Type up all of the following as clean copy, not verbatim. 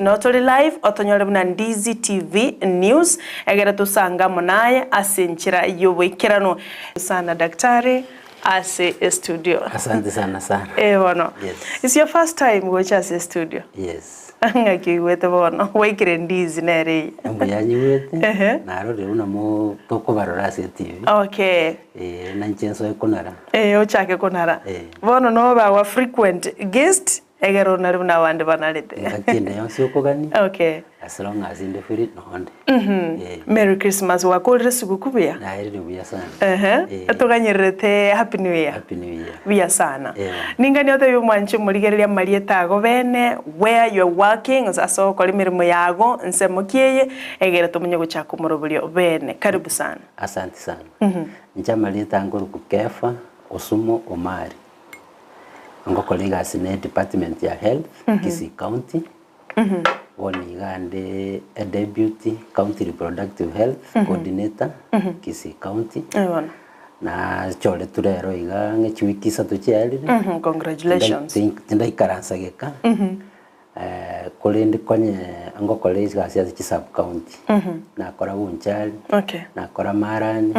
Notore live otonyore buna Ndizi TV News egere tosange amo naye ase enchera y'oboikeranu. Sana daktari ase estudio. Asante sana sana. Eh bono. Yes. It's your first time gocha ase estudio. Yes. Ng'aki oigwete bono gwaikire Ndizi nere eye. Mbuya nyigwete, Ehe. narorire buna mo tokobarora ase etibi. Okay. Eh, na inche nsoe konara. Eh ochake konara. Eh. Bono nobe our frequent guest Egere onare buna abande banarete. Engaki ende yonsi okogania, Okay. as long as inde free nonde. Eh. Merry Christmas gwakorire esiguku buya? Naerire buya sana. Ehe. Eh. Etoganyererete happy new year. Happy new year. Buya sana. Eh. Ningani otebie omwanchi omorigereria amarieta ago bene, where you are working, gose ase ogokora emeremo yago, ensemo ki eye, egere tomenye gochaka omoroberio bene. Karibu sana. Asante sana. Inche amarieta angoruku Kefa Osumo Omari. Ngokora egasi ne department ya health Kisii county, bono iga ande e deputy county reproductive health coordinator Kisii county, Bono. nachoretwe rero iga ang'e chiwiki isato chiaerire, Congratulations. tindaikaransa geka, korende konye ngokora egasi ase chisub county, nakora Bonchari, Okay. nakora Marani,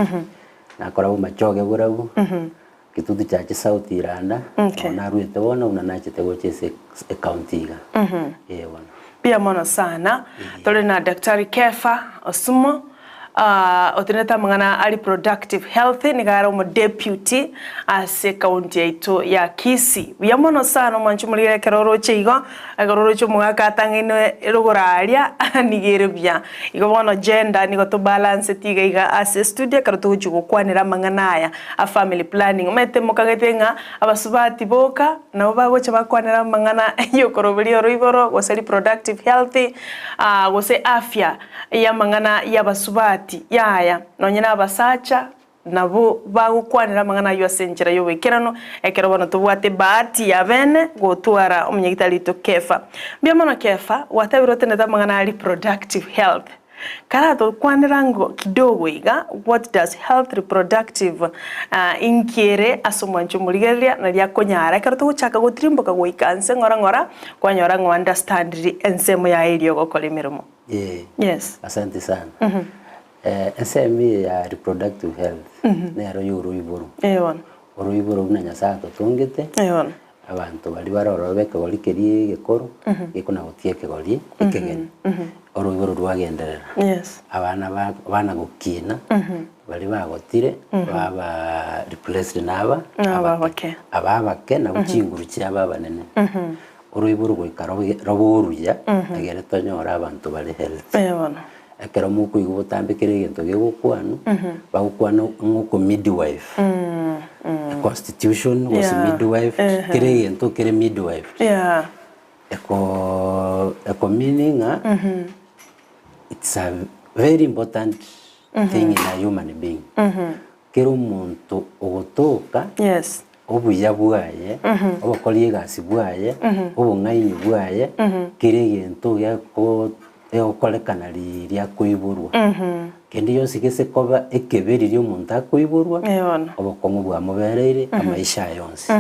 nakora Bomachoge Borabu. Kitutu chia chisauti iranda, Okay. nabo naruete bono buna nachete gocha ase ecounty iga. Ee bono. Mbuya mono sana. Tore na Daktari Kefa Osumo ah, otenenete amang'ana a reproductive health nigo are omodeputy ase ecounty yaito ya Kisii. Buya mono sana omwanchi omorigere ekero oroche igo, ekero oroche omogaka atang'aine rogoro aria nigo ere buya. Igo bono gender nigo tobalanceti iga iga ase estudio ekero togochia gokwanera amang'ana aya a family planning. Omanyete mokagete ng'a abasubati boka nabo bagocha bakwanera amang'ana yokoroberia oroiboro gose reproductive health gose afya yamang'ana yabasubati yaya nonye na abasacha Nabo bagokwanera amang'ana ayio ase enchera y'oboikeranu, ekero bono tobwate ebahati ya bene gotwara omonyagitari oito Kefa. Mbuya mono Kefa, gwatebire otenete amang'ana a reproductive health. Karatokwanera ango kidogo iga, what does health reproductive inki ere ase omwancho omorigereria nari akonyara ekero togochaka gotirimboka goika nse ng'ora ng'ora kwanyora ng'a ounderstandiri ensemo yaye eria ogokora emeremo. Ee, Yes. asante sana. Ensemo eye ya reproductive health nero ya oroiboro. Ee bono. Oroiboro buna Nyasaye atotongete, Ee bono. abanto baria bare ororo b'ekegori keria egekoro, gekona gotiga ekegori ekegeni. Oroiboro rwagenderera. Yes. Abana ba abana gokina, baria bagotire, baba replaced na aba Aba abake. Aba abake nabwo chinguru chiabo abanene. Oroiboro goika robe robe oruya, egere tonyore abanto bare healthy. Ee bono. Ekero mokoigwa botambe kera egento gegokwanwa, bagokwana ng'a oko midwife, constitution gose Yeah. midwife, kera egento kere midwife. Yeah. Eko eko meaning ng'a it's a very important thing in a human being. Kera omonto ogotoka, Yes. obuya bwaye, obokori egasi bwaye, obong'aini bwaye, kera egento geko egokorekana riria akoiborwa. Kende gionsi gese koba ekebe riria omonto akoiborwa, Eh bono. obokong'u bwamobereire amaisha aye onsi.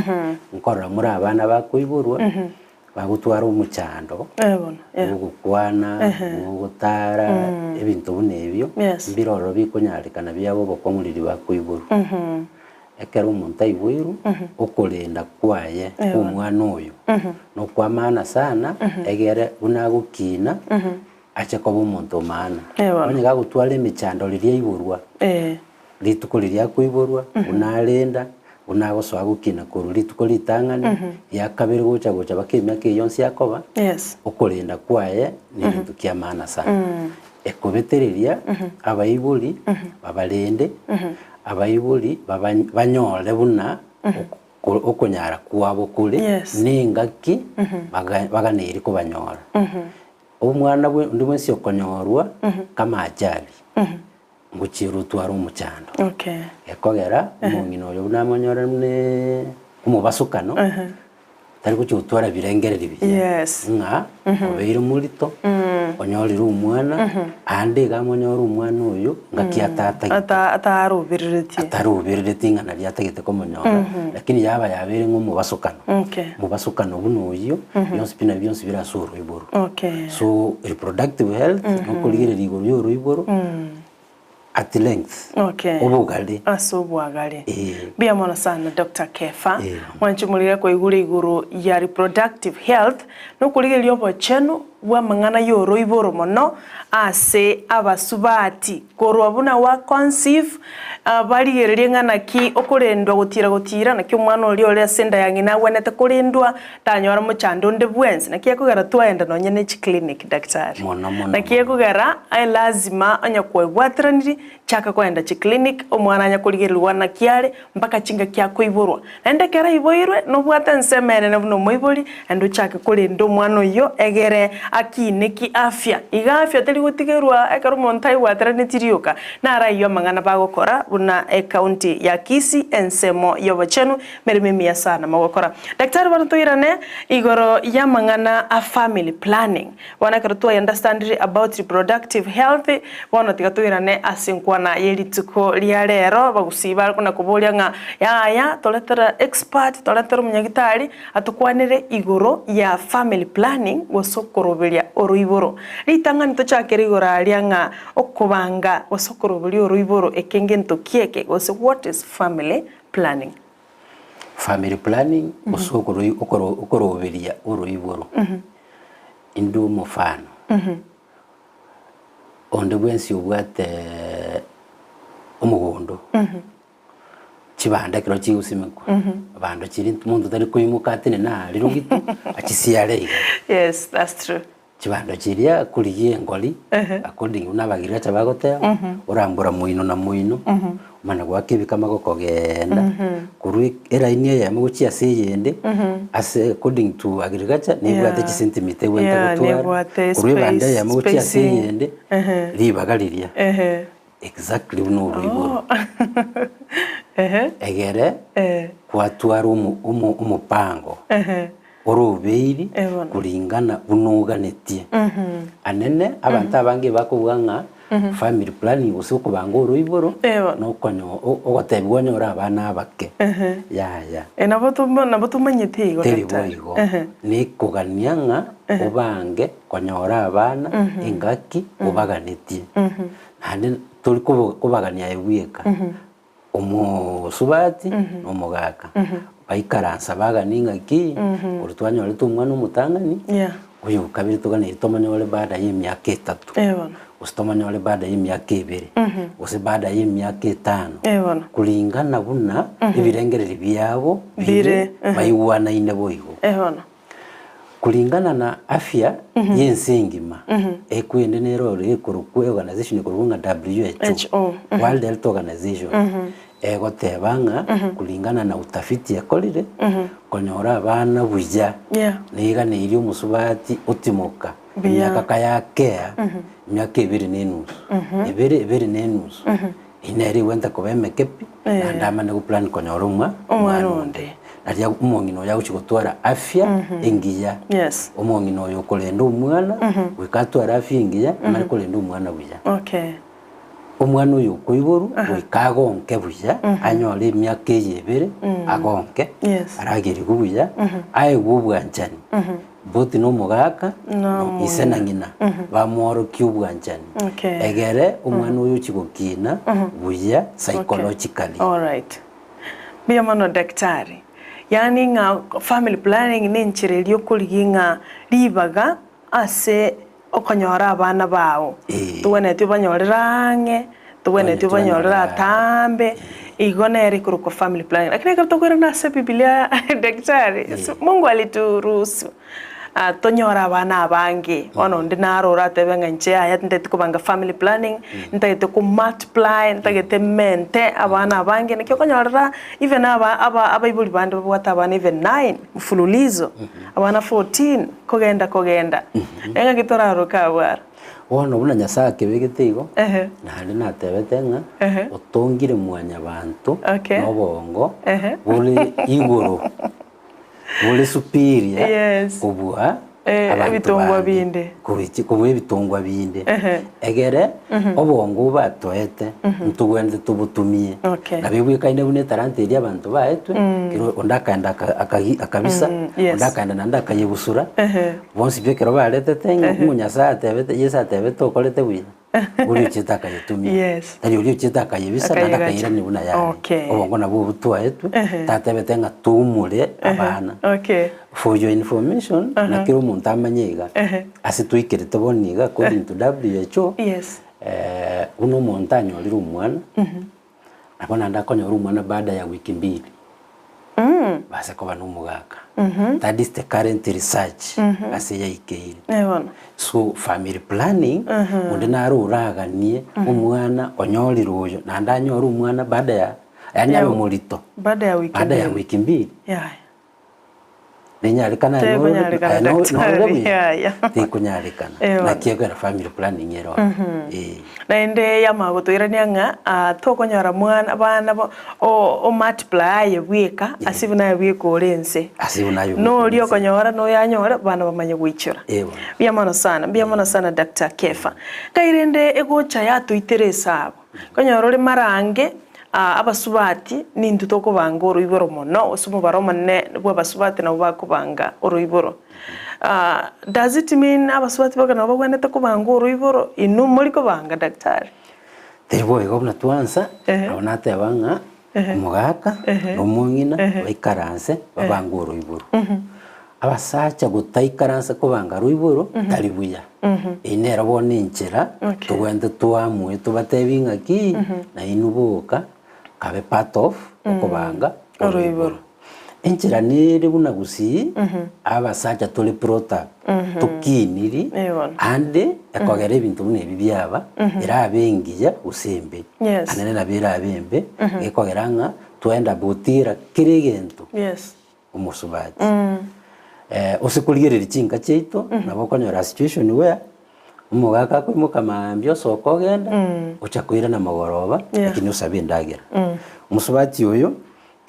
Nkorora more abana bakoiborwa, bagotwara omochando, Eh bono, yeah. bw'ogokwana, bw'ogotara, ebinto buna ebio, Yes. mbire ororo bikonyarekana biabe obokong'u riria bakoiborwa. Ekero omonto aiboirwe, okorenda kwaye kw'omwana oyo nokwa maana sana, egere buna agokina, ache koba omonto o maana. Onye gagotwara emechando riria aiborwa, rituko riria akoiborwa, buna arenda, buna agosoa gokina korwa rituko ritang'ani, ria kabere gocha gocha mpaka emiaka eyio yonsi akoba, okorenda kwaye negento kia maana sana. Ekobetereria abaibori babarende, abaibori banyore buna okonyara kwabo kore, Yes. na engaki baga- baganeiri kobanyora. Omwana bwe onde bwensi okonyorwa kama ajali, ngochiera otware omochando. Okay. Gekogera, omong'ina oyo buna amonyore buna omobasokano, tari gochia gotwara ebirengererio biya, Yes. ng'a obeire morito. Onyorire omwana, aande iga amonyore omwana oyo ngaki atatagete. Ata atarobereretie. Atarobereretie ng'a naria atagete komonyora, lakini yaba yabeire ng'a omobasokano. Okay. Omobasokano buna oyio, bionsi pi nabio bionsi bire ase oroiboro. Okay. So reproductive health, nokorigereria igoro ya oroiboro. At length, Okay. obogare. Ase obwagare. Eh. Mbuya mono sana Doctor Kefa. Eh. Mwanche morire koigure igoro ya reproductive health nokorigereria obochenu bw'amang'ana y'oroiboro mono ase abasubati korwa buna wa conceive ah, barigererie ng'a naki okorendwa gotira gotira naki omwana oria ore ase enda ya ng'ina agwenerete korendwa tanyora mochando onde bwensi. Naki ekogera twaenda nonye ne chiclinic daktari. Mono mono Naki mono. ekogera aye lazima onye kwebwatiraniri chaka koenda chiclinic omwana anya korigererigwa naki are mpaka chingaki akoiborwa. Naende ekero aiboirwe nobwate ensemo enene buna omoibori naende ochake korenda omwana oyio egere akine ki afya. Iga afya teri gotigerwa ekero omonto aebwateranetie rioka naro ayio amang'ana bagokora buna ecounty ya Kisii ensemo yobochenu Meremo emiya sana mogokora. Daktari bono toirane igoro y'amang'ana a family planning. Bono ekero twai understandire about reproductive health, bono tiga toirane ase enkwana ye rituko ria rero, abagusii bare kona koboria ng'a yaya toretere expert, toretere omonyagitari atokwanere igoro ya family planning gose okoroberia oroiboro. Ritang'ani tochakere igoro aria ng'a okobanga gose okoroberia oroiboro eke ngento ki eke gose what is family planning. Family planning gose okoroi okoro okoroberia oroiboro, inde omofano, onde bwensi obwate omogondo, chibando ekero chigosimekwa, bando chiria monto tari koimoka atenene aria rogito achisiare iga. Yes, that's true. Chibando chiria korigia engori, according buna abagirigacha bagoteba, orambora moino na moino, omanye goaka ebikama gokogenda, korwa eraini eyemo gochia ase eyende, ase according to agriculture nebwate Yeah. chisentimita ebwenerete Yeah, gotwara, nebwate korwa ebando space- eyemo gochia ase spacing. eyende, ribaga riria, exactly buna oroiboro. Egere kwatwara omo omo omopango. Orobeiri kuringana buna oganetie. Anene abanto abange bakobua ng'a family planning gose okobanga oroiboro nokonyo ogotebigwa onyore abana abake. Yaya. Nabo nabo tomanyete igo Teri daktari. boigo. Nekogania ng'a obange konyora abana engaki obaganetie. Naende tori kobagania aye bweka. Omosubati na omogaka baikaransa baganie ng'aki korwa twanyorete omwana omotang'ani, Yeah. oyo okabere toganeiri tomonyore baada ya emiaka etato, Eh bono. gose tomonyore baada ya emiaka ebere, gose baada ya emiaka etano, Eh bono. kuringana buna ebirengererio biabo Bire, bire baigwanaine boigo. Eh bono. Kuringana na afya y'ense engima, ekwende nere ore ekorokwa organization ekorokwa ng'a WHO, World Health Organization, egoteba ng'a kuringana na utafiti ekorire, konyora abana buya, Yeah. niganeirie omosubati otimoka Buya. emiaka kayakea, emiaka ebere na enusu, ebere ebere na enusu, Eyio nere egwenta koba emeke pi, naende amane goplan konyora omwa Omwana omwana onde. onde. Naria omong'ina oyo agochia gotwara afya engiya. Yes. Omong'ina oyo okorenda omwana, goika atware afya engiya, amanye korenda omwana buya. Okay. Omwana oyo okoiborwa, goika agonke buya, anyore emiaka eye ebere, agonke, Yes. aragerigwe buya, aegwe obwanchani. Both na omogaka Na na ise na ng'ina bamworokie obwanchani Okay. egere omwana oyo ochie gokina buya psychologically. Alright. Mbuya mono daktari. Yaani ng'a family planning ne enchera eria okorigia ng'a ribaga ase okonyora abana bao. Eh. Togwenereti obanyorere ang'e, togwenereti obanyorere atambe, igo nere ekorokwa family planning. Lakini ekero tokoirana ase ebibilia daktari, Eh. Mungu alituruhusu tonyore abana abange, bono onde naro oratebe ng'a inche yaya ntagete kobanga family planning, ntagete ko multiply, ntagete mente abana abange, naki okonyorera even aba aba abaibori bande babwate abana even nine mfululizo, abana 14, kogenda kogenda. Engaki toraroke abwo aro. Bono buna Nyasae akebegete igo, Ehe. naende natebete ng'a Ehe. otongire mwanyabanto Okay. na obongo Ehe. bore igoro, bore superior Yes. kobua. Eh, abanto ebitongwa bande, binde. kobichi kobua ebitongwa binde. Ehe. Egere, obongo obatoete, ntogwenerete tobotumie. Okay. Nabo ebwekaine buna etalanta eria abanto baetwe, kero onde akaenda aka- akagi akabisa, yes. onde akaenda naende akayebusura, Ehe. bonsi pi ekero baretete ng'a ng'o Nyasaye atebete, Yeso atebete okorete buya, oria ochiete akayetumia. Yes. Tari oria ochiete akayebisa naende Akayegacha. akayeirania buna yare. Okay. Obongo nabwo obwo twaetwe, tatebete ng'a toumore abana. Okay. For your information, na kera omonto amanye iga, Ehe. ase toikerete bono iga according to WHO, Yes. eh, buna omonto anyorire omwana, nabo naende akonyora omwana baada ya wiki mbili, base koba na omogaka. That is the current research ase yaikeire. Eh bono. So family planning, onde naro oraganie omwana onyorire oyo, naende anyore omwana baada ya, yaani abe morito, Baada ya wiki baada ya mbili. wiki mbili. Yaya. Nenyarekana aye norore Tekonyarekana aye no- norore daktari, buya yaya. tekonyarekana Eh, bono. naki ekogera family planning ere ororo eh. Naende yamanya gotoirania ng'a ah, tokonyora mwana abana bo o- omultiply aye bweka ase buna aye bweka ore ense. Ase buna aye bweka Noria ore ense. okonyora noyanyore abana bamanye goichora. Eh, bono. Mbuya mono sana, mbuya mono sana Doctor Kefa. Nkai rende egocha yatoitera esabu, Okonyora ore mara ange abasubati nintwe tokobanga oroiboro mono, gose omobaro omonene bw'abasubati nabwo bakobanga oroiboro. Does it mean abasubati boka nabo bagwenerete kobanga oroiboro? Inwe mori kobanga daktari? Teri boigo buna twansa, Ehe. nabo nateba ng'a omogaka na omong'ina baikaranse babange oroiboro. Abasacha gotaikaransa kobanga roiboro tari buya. Eyio nero bono enchera Okay. togwente toamue tobatebi ng'aki nainwe boka kabe part of okobanga Oroiboro. oroiboro. Enchera nere buna gusii abasacha tore brought up tokiniri Eh bono. ande ekogera ebinto buna ebi biaba erabe engiya gose embe. Yes. Ande nabo erabe embe gekogera ng'a twaenda gotiira kera egento. Yes. omosubati. Ose korigereria chinka chiaito, nabo okonyora a situation where omogaka akoimoka maambia osoka ogenda, ocha koirana mogoroba, Yeah. lakini osabe endagera. Omosubati oyo,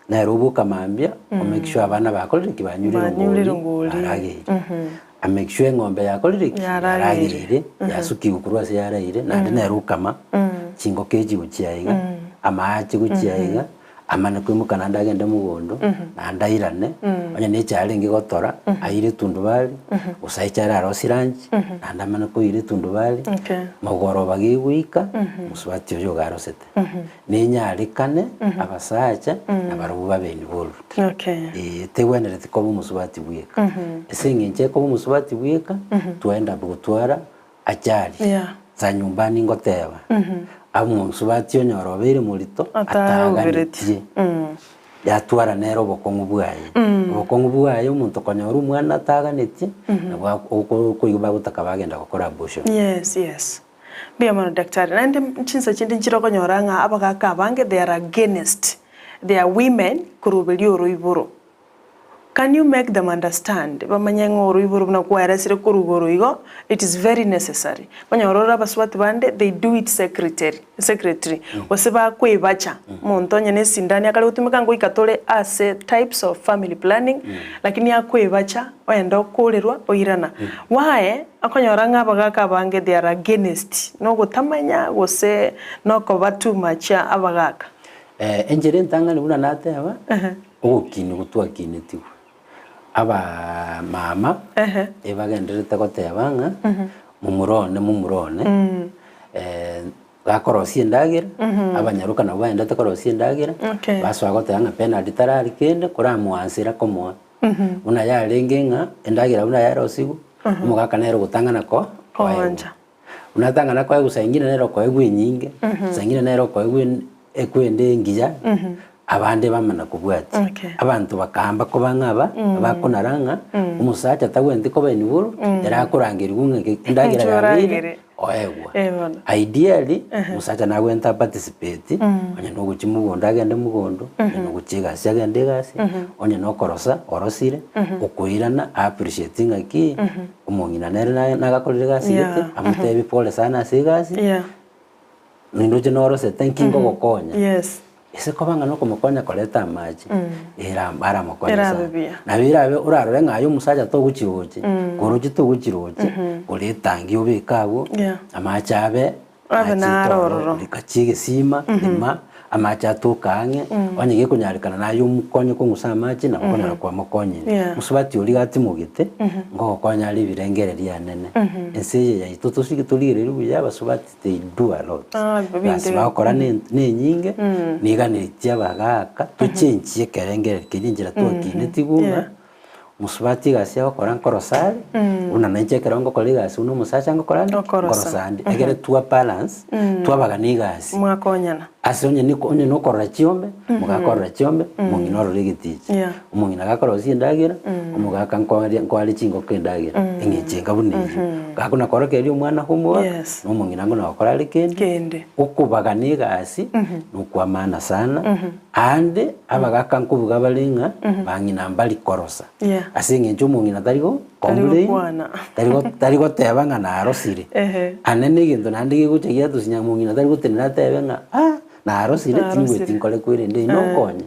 nere oboka maambia, o make sure abana bakorire ki? Banyure Banyure erongori, erongori. barageire. A make sure eng'ombe yakorire ki? Yarageire. Yarageire, yasukigwe korwa ase yaraire, naende nere okama chingoko echi gochia iga, amache gochia iga, Amane koimoka naende agende mogondo, naende airane, onye ne echae arenge gotora, aire etundubari, gose echae ararosie lunch, naende amane koira etundubari, Okay. mogoroba gegoika, mosubati oyo iga arosete. Nenyarekane abasacha nabarobwo babe involved. Okay. Eeh, tegwenereti koba omosubati bweka. Ase eng'encho ekoba omosubati bweka, twaenda gotwara Achari, Yeah. za nyumbani ngoteba, Omosubati onyora obeire morito Atauberetie. ataganetie, yatwara nere obokong'u bwaye. Obokong'u bwaye omonto konyora omwana ataganetie, nabo okoigwa bagotaka bagenda gokora abortion. Yes, yes. Mbuya mono daktari. Naende chinsa chinde nchire okonyora ng'a abagaka abange they are against their women koroberia oroiboro. Can you make them understand bamanye ng'a oroiboro buna kwaeresire korwa igoro igo it is very necessary. Okonyora ore abasubati bande they do it secretary secretly gose bakoebacha omonto onye na esindani akare gotumeka ngoika tore ase types of family planning lakini akoebacha oenda okorerwa oirana. Why okonyora ng'a abagaka abange they are against nogotamanya gose nokoba too much abagaka. Enchera entang'ani buna nateba. Ogokinigwa twakinetigwe, abamama ebagendererete goteba ng'a momura one momura one, gakorosia endagera, abanyaroka nabo baendete korosia endagera, Okay. basoa goteba ng'a Benard tarari kende koramoansera komoa. Buna yarenge ng'a endagera buna yarosigwe, omogaka nere ogotang'ana ko koegwa. Koancha. Buna atang'ana koegwa saa ingine nere okoegwa enyinge, saa ingine nere okoegwa ekwende engiya, abande bamana kobwatia. Okay. Abanto bakaamba koba ng'a aba, bakonara ng'a omosacha tagwenereti koba involved, ere akorangerigwa ng'a eke endagera Inchuo yabeire, oragere. oegwa. Eh bono. Ideally, omosacha nagwenerete aparticipate, onye na ogochia mogondo agende mogondo, onye na ogochia egasi agende egasi, onye na okorosa orosire, okoirana a appreciate ng'aki. Omong'ina nere nagakorire egasi gete, Yeah. amotebi pole sana ase egasi, Yeah. nindoche norosete nki nkogokonya. Yes. Ase koba ng'a nokomokonya koreta amache, era aramokonye Erabe sana. buya. Nabo erabe orarore ng'a aye omosacha togochiroche, koroche togochiroche, gora etangi obeke abwo, Yeah. amache abe Abe achete naro ororo, ororo. rika chia egesima, rima, amache atoke ang'e, onye gekonyarekana naye omokonye kong'usa amache nabo okonyora kwamokonyire. Yeah. Mosubati oria iga atimogete, ngogokonya are ebirengererio anene. Ense eye yaito tosike torigereria buya abasubati They do a lot. Ah, ebinto Egasi ebi. bagokora ne ne enyinge, niganetie abagaka tochenchie ekerengererio keria enchera twakinetigwe ng'a Yeah. mosubati egasi agokora nkorosa are, buna nainche ekero ngokora egasi buna omosacha ngokora nde, Okorosa. nkorosa ande. Ekere twa balance, twabagana egasi. Mwakonyana. Ase onye niko onye nokorora chiombe, omogaka orora chiombe, omong'ina orora egeticha. Yeah. Omong'ina gakorosia endagera, omogaka nkoaria nkoaria chingoko endagera, eng'encho enga buna eyio. Gakona korokereria omwana homework, Yes. na omong'ina ngona gokora are kende, Kende. okobagana egasi, nokwa maana sana, aande abagaka nkobuga bare ng'a, bang'ina mbari korosa. Yeah. Ase eng'encho omong'ina tari go Tari complain, gokwana. tari go tari goteba ng'a narosire. Ehe. Ane na egento naende gegocha giatosinya omong'ina tari gotenena atebe ng'a ah, narosire Narosire. tingweti nkore kwerende inwe nkonye.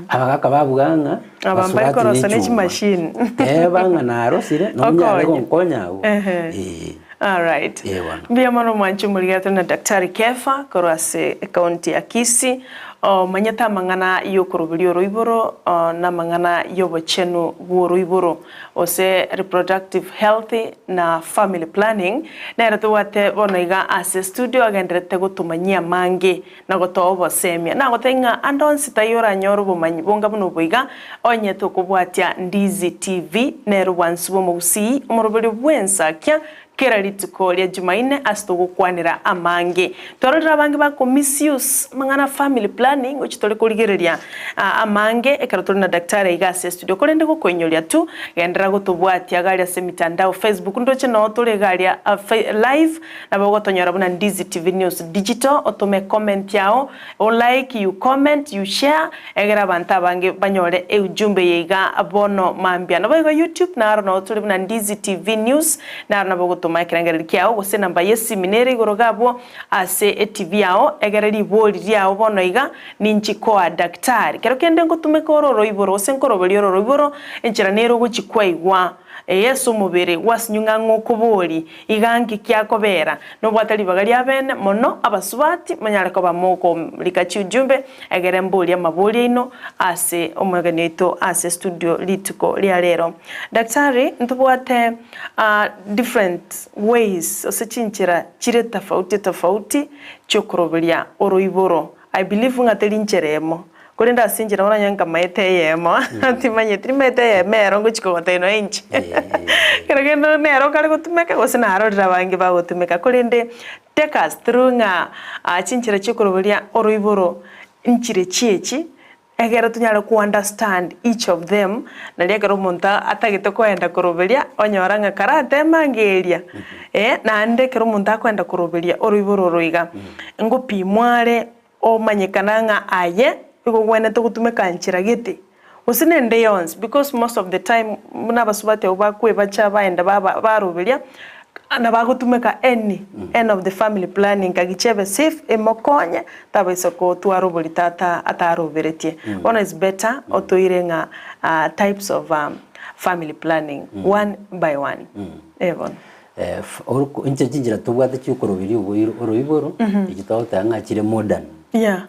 Abagaka babuga ng'a Aba mbari basubati korosa ne ne echuma. chimashini. Teba ng'a narosire nonyare Okonye. gonkonya abwo. Ehe. Eeh. Alright. Ee bono. Mbuya mono mwanche omorigereria na Daktari Kefa korwa ase ecounty ya Kisii omanyete amang'ana y'okoroberia oroiboro na amang'ana y'obochenu bw'oroiboro gose reproductive health na family planning nere tobwate bono iga ase studio agenderete gotomanyia amange na gotoa obosemia. Nagotebia ng'a ande onsi taiyo oranyore obomanyi bonga buna obo iga onye tokobwatia Ndizi TV nere obwansu bw'omogusii omoroberio bw'ensakia kera rituko ria Jumaine ase togokwanera amange. Twarorire abange bako misuse amang'ana a family planning gochia tore korigereria amange ekero tore na daktari aiga ase estudio. Korende gokoinyoria tu genderera gotobwatia iga aria ase emitandao Facebook ndoche noo tore iga aria live nabo ogotonyora buna Ndizi TV News Digital otome comment yao o like you comment you share Egere abanto abange banyore eujumbe eye iga bono mambia. Naboigo YouTube naro nao tore buna Ndizi TV News, naro nabo ogotoma ekerengererio kiao gose enamba y'esimi nere igoro iga abwo ase etv yao, egere ribori riao bono iga ninchi koa daktari. Kero kende ngotumeka ore oroiboro gose nkoroberia ore oroiboro, enchera nere ogochi kwaigwa. Eye ase omobere gwasinywe ng'a ng'o okobori, iga nki kiakobera? Nobwate ribaga riabene mono abasubati monyare koba mokorika chiujumbe egere mborie amabori aino ase omwegeni oito ase studio rituko ria rero. Daktari ntobwate different ways gose chinchera chire tofauti tofauti chiokoroberia oroiboro. I believe ng'a teri nchera emo, korende ase enchera oranyore nkamaete eyemo, timanyeti nimaete eyemo ero ngochia kogotebia nonya inche. Kero kende nere okare gotumeka gose narorire abange bagotumeka korende take us through ng'a chinchera chiokoroberia oroiboro nchire chiechi, egere tonyare ko understand each of them, nario ekero omonto atagete koenda koroberia onyora ng'a karateme ange eria, naende ekero omonto akoenda koroberia oroiboro oro iga, ngopimwa are omanyekana ng'a aye nigo ogwenerete gotumeka nchera gete, gose nende yonsi because most of the time buna abasubati abwo bakwebacha baenda baba baroberia, nabagotumeka any any of the family planning kagicha ebe safe emokonye tabaisa gotwara oborito ata ataroberetie. Bono is better otoire ng'a types of family planning one by one. Eh bono. Inche chinchera tobwate chiokoroberia oboiro oroiboro, echi togoteba ng'a chire modern, Yeah.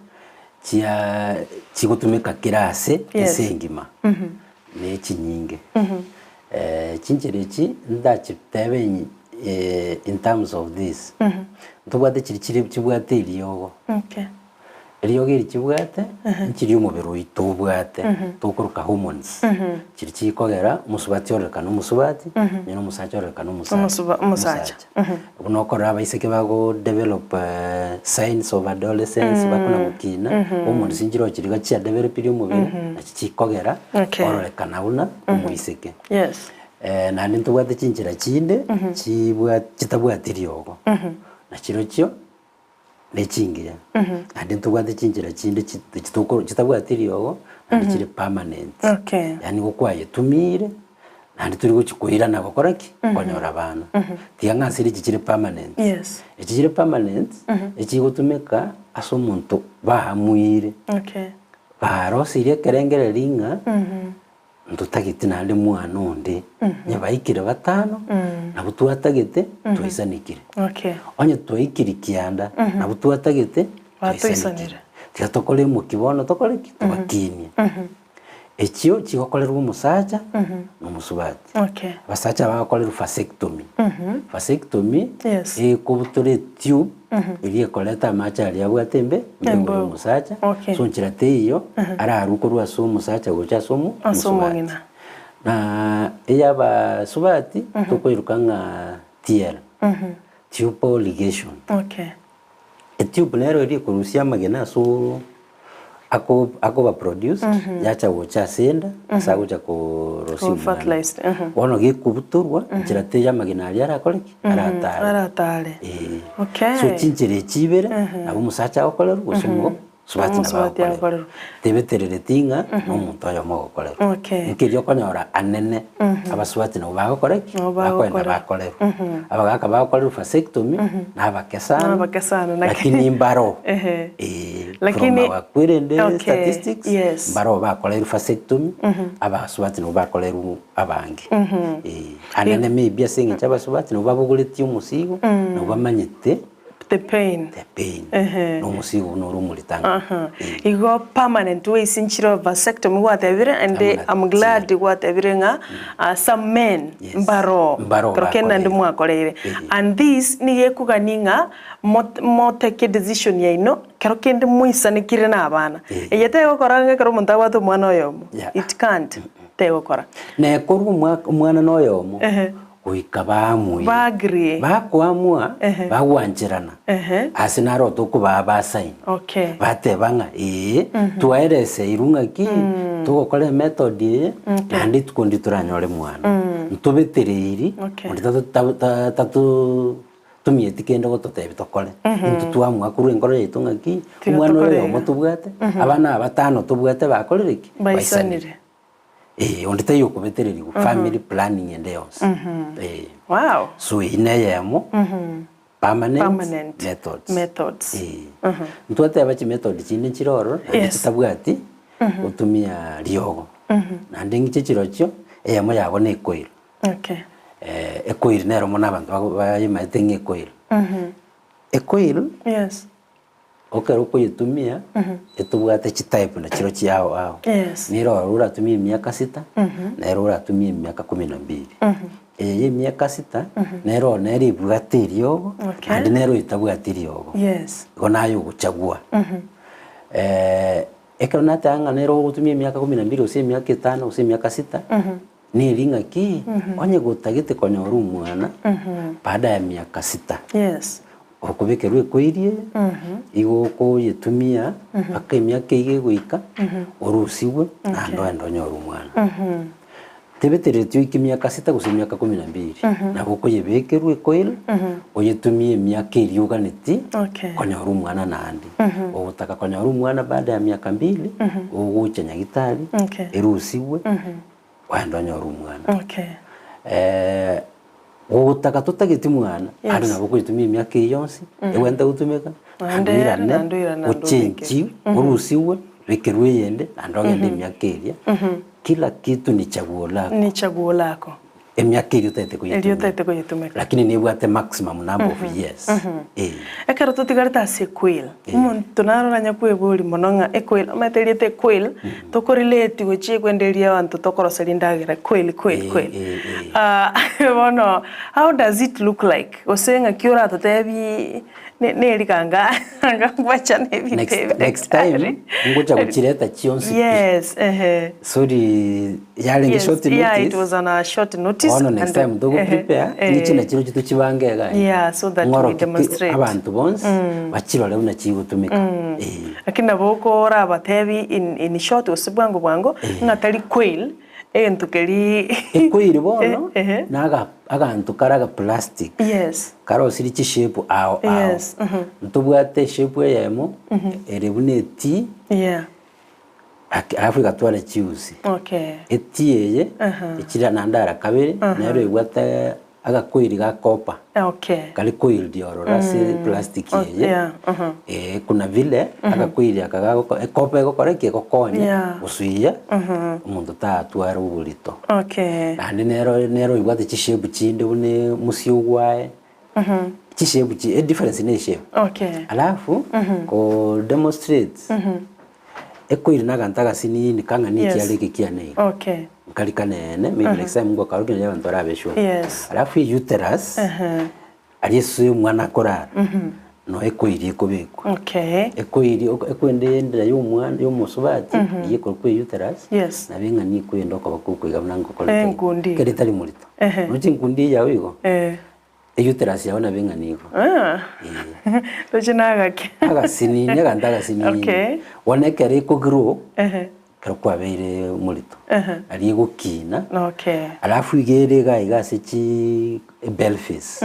chia chigotumeka kera ase Yes. ense engima, na echinyinge. Chinchera echi ndachitebe in terms of this, ntobwate chiri chire chibwate eriogo, Okay. eriogo eri chibwate, nchiri omobere oito obwate, tokoroka hormones, chiri chikogera omosubati ororekane omosubati, onye na omosacha ororekane omosacha Omosuba- omosacha. Buna okorora abaiseke bago develop signs of adolescence bakona gokina, hormones nchire chiri iga chia developire omobere, nachi chikogera Okay. ororekana buna omoiseke. Yes. Naende ntobwate chinchera chinde chibwa chitabwati riogo, nachirochio ne chingiya. Naende ntobwate chinchera chinde chi chitoko chitabwati riogo naende chire permanent. Okay. Yaani igo kwayetumire, naende tori gochi koirana gokora ki? Konyora abana. Tiga ng'a ase echi chire permanent. Yes. Echi chire permanent, echigotumeka. Ase omonto baamuire, Okay. barosirie ekerengererio ng'a ntotageti naende mwana onde, onye baikire batano, nabwo twatagete twaisanekire. Okay. Onye twaikire kianda, nabwo twatagete twaisanekire. Batoisanire. Tiga tokore emoki bono tokore ki? Tobakinie. Echio chigokorerwa omosacha na omosubati. Okay. Abasacha bagokorerwa vasectomy. Vasectomy Yes. ekobutora etube eria ekoreta amache aria abwate embe embego ya Embego. omosacha. Okay. So nchera teiyo ararwe korwa ase omosacha gocha ase omo Ase omosubati. omong'ina. Na eya abasubati tokoiruka ng'a TL, tubal ligation. Okay. Etube nero eria ekorusia amagena ase oo ako akoba produced yacha gocha ase enda ase agocha korosia Kuba omwana. fertilized, mhm. Bono gekobutorwa nchera teiyo amagena aria arakore ki? Aratare. Aratare. Eeh. Okay. So chinchera echi ibere nabo omosacha agokorerwa gose omo subati nabo Omosubati agokorerwa. agokorerwa. Tebeterereti ng'a na omonto oyomo ogokorerwa. Okay. Nkeria okonyora anene abasubati nabo bagokora ki? Nabo Bakoenda bagokorerwa. bakorerwa. Abagaka bagokorerwa vasectomy nabake sana, Nabake sana, lakini mbaro Ehe. eh, Lakini- from our querende Okay, statistics yes. mbaro bakorerwa vasectomy abasubati nabo bakorerwa abange. Eh, anene maybe ase eng'encho abasubati nabo babogoretie omosigo, nabo bamanyete The pain. the pain Ehe. na omosigo buna ore omoritang'ani. Aha. Eh. Igo permanent ways nchire vasectomy gwatebire and Amuna I'm glad gwatebire ng'a ah, some men Yes. mbaro Mbaro kero kende naende bakoreire. mwakoreire Eh. and this nigo ekogania ng'a mot- motake decision yaino kero kende moisanekire na abana. Eh. Eye tegokora ng'a ekero omonto abwate omwana oyomo, Yeah. it can't, tegokora. Nekorwa omwaka omwana na oyomo Ehe. Goika baamue. Ba-agree. Bakoamua, Ehe. bagwancherana. Ehe. Ase naro tokobaa basaini. Okay. Bateba ng'a ee, twaereseirwe ng'aki, togokora emethod eye, naende rituko ndiri toranyore mwana. Ntobetereiri, Okay. onde tatu ta- ta- tatu tumieti kende gototebia tokore. Intwe twamua korwa enkoro yaito ng'aki, Tiga omwana oyo tokore oyomo iga. tobwate, abana aba batano tobwate bakorire ki? Baisanire. Ee, onde taiyo okobetererigwa, family planning ende yonsi. Ee. Wow. So eyio na eyemo, permanent, Permanent methods. methods. Ee. Ntwateba chimethod chinde nchire ororo, naende Yes. chitabwati gotumia riogo. Naende ng'iche chirochio, eyemo yabo na ecoil. Okay. Ecoil nero mono abanto bago bayimaete ng'a ecoil. Ecoil, Yes. Ekero okoyetumia, etobwate chitype na chiro chiao ao. Yes. Nere oro oratumie emiaka sita, nere oratumie emiaka kumi na mbili. Eye ya emiaka sita, nere oo nere ebwate eriogo, Okay. naende nere oyetabwati eriogo. Yes. Igo naye ogochagua. Ekero nateba ng'a nere ogotumia emiaka kumi na mbili gose emiaka etano gose emiaka sita, neri ng'aki, onye gotagete konyora omwana, baada ya miaka sita. Yes. Okobekerwa ekoiria eye, igo okoyetumia mpaka emiaka eyio egoika, orusigwe naende oende onyore omwana. Tebetereti oike emiaka sita gose emiaka kumi na mbiri, nabo okoyebekerwa ekoira, oyetumie emiaka eria oganetie Okay. konyora omwana naende. Ogotaka konyora omwana baada ya miaka mbili, ogocha nyagitari, Okay. erusigwe, oende onyore omwana. Okay. Gogotaka totageti mwana, Yes. ande nabo okoyetumia emiaka eye yonsi, egwenerete gotumeka, Naende naende ere, oirane, naende oirane, naende ochenchi, orusigwe, obekerwe eyende, naende ogende emiaka eria, kila kitu ni chaguo lako. Ni chaguo lako. Emiaka eria otagete Eria koyetumia. otagete koyetumeka. Lakini nebwate maximum number of years. Eh. Ekero totigarete ase equail, omonto naro oranye kweboria mono ng'a equail, omanyete erieta equail, tokorelate gochia ekwende eria abanto tokoroseria endagera quail quail Eh, quail. eh, eh. Ah, bono how does it look like? Gose ng'aki oratotebie ne neriganga anga ngwachane ebinto Next, ebi next time, ngocha gochireta chionsi pi. Yes, ehe. Sorry, yarenge Yes, short yeah, it notice. was on a short notice. Bono next and- time togo ehe, prepare, eh. niche nachiro tochibange iga. Yeah, so that we Ng'oroki ki- demonstrate. Abanto bonsi, bachirore buna chigotumeka. Eh. Lakini nabo okorabatebi in, in short gose bwango bwango, ng'a tari quail, egento keria Equail bono, Eh, ehe. na aga aganto kare aga plastic. Yes. Karosirie chishape ao ao. Yes, mhm. Ntobwate eshape eyemo, ere buna etii, Yeah. Ak- alafu egatwara chiusi. Okay. Etii eye, Aha. echire naende ara kabere, nero ebwate. Agakoiri ga copper Okay. kare coiled ororo ase plastic Oh, eye yeah, uh-huh. eh, kuna vile agakoiri aka gagoko ecopper egokora ki egokonya Yeah. gosuia omonto tatwara oborito. Okay. Naende nero nero oibwate chishape chinde buna omosie ogwaye, chishape chi edifference ne eshape. Okay. Alafu ko demonstrate ekoiri na aganto agasinini kang'ana Yes. ekiara eke kiane iga. Okay. Nkari kanene, maybe next time ngokarokia naria abanto barabe sure. Yes. Alafu euterus, aria ase omwana akorara, no ekoiri ekobekwa. Okay. Ekoiri oko ekwende endira ya omwana ya omosubati, eywo ekorokwa euterus, Yes. nabo eng'ani ekwenda okoba kokoiga buna ngokorete iga. Enkundi. Ekero etari morito. Ehe. Roche enkundi eye yao igo, Eh. Euterus yao nabo eng'ana igo. Ah. Ee. Roche nagake. Agasinini, aganto agasinini. Okay. Bono ekero ekogrow, Ehe. ekero kwabeire omorito, Ehe. nario egokina, Okay. alafu iga ere iga iga ase chi pelvis,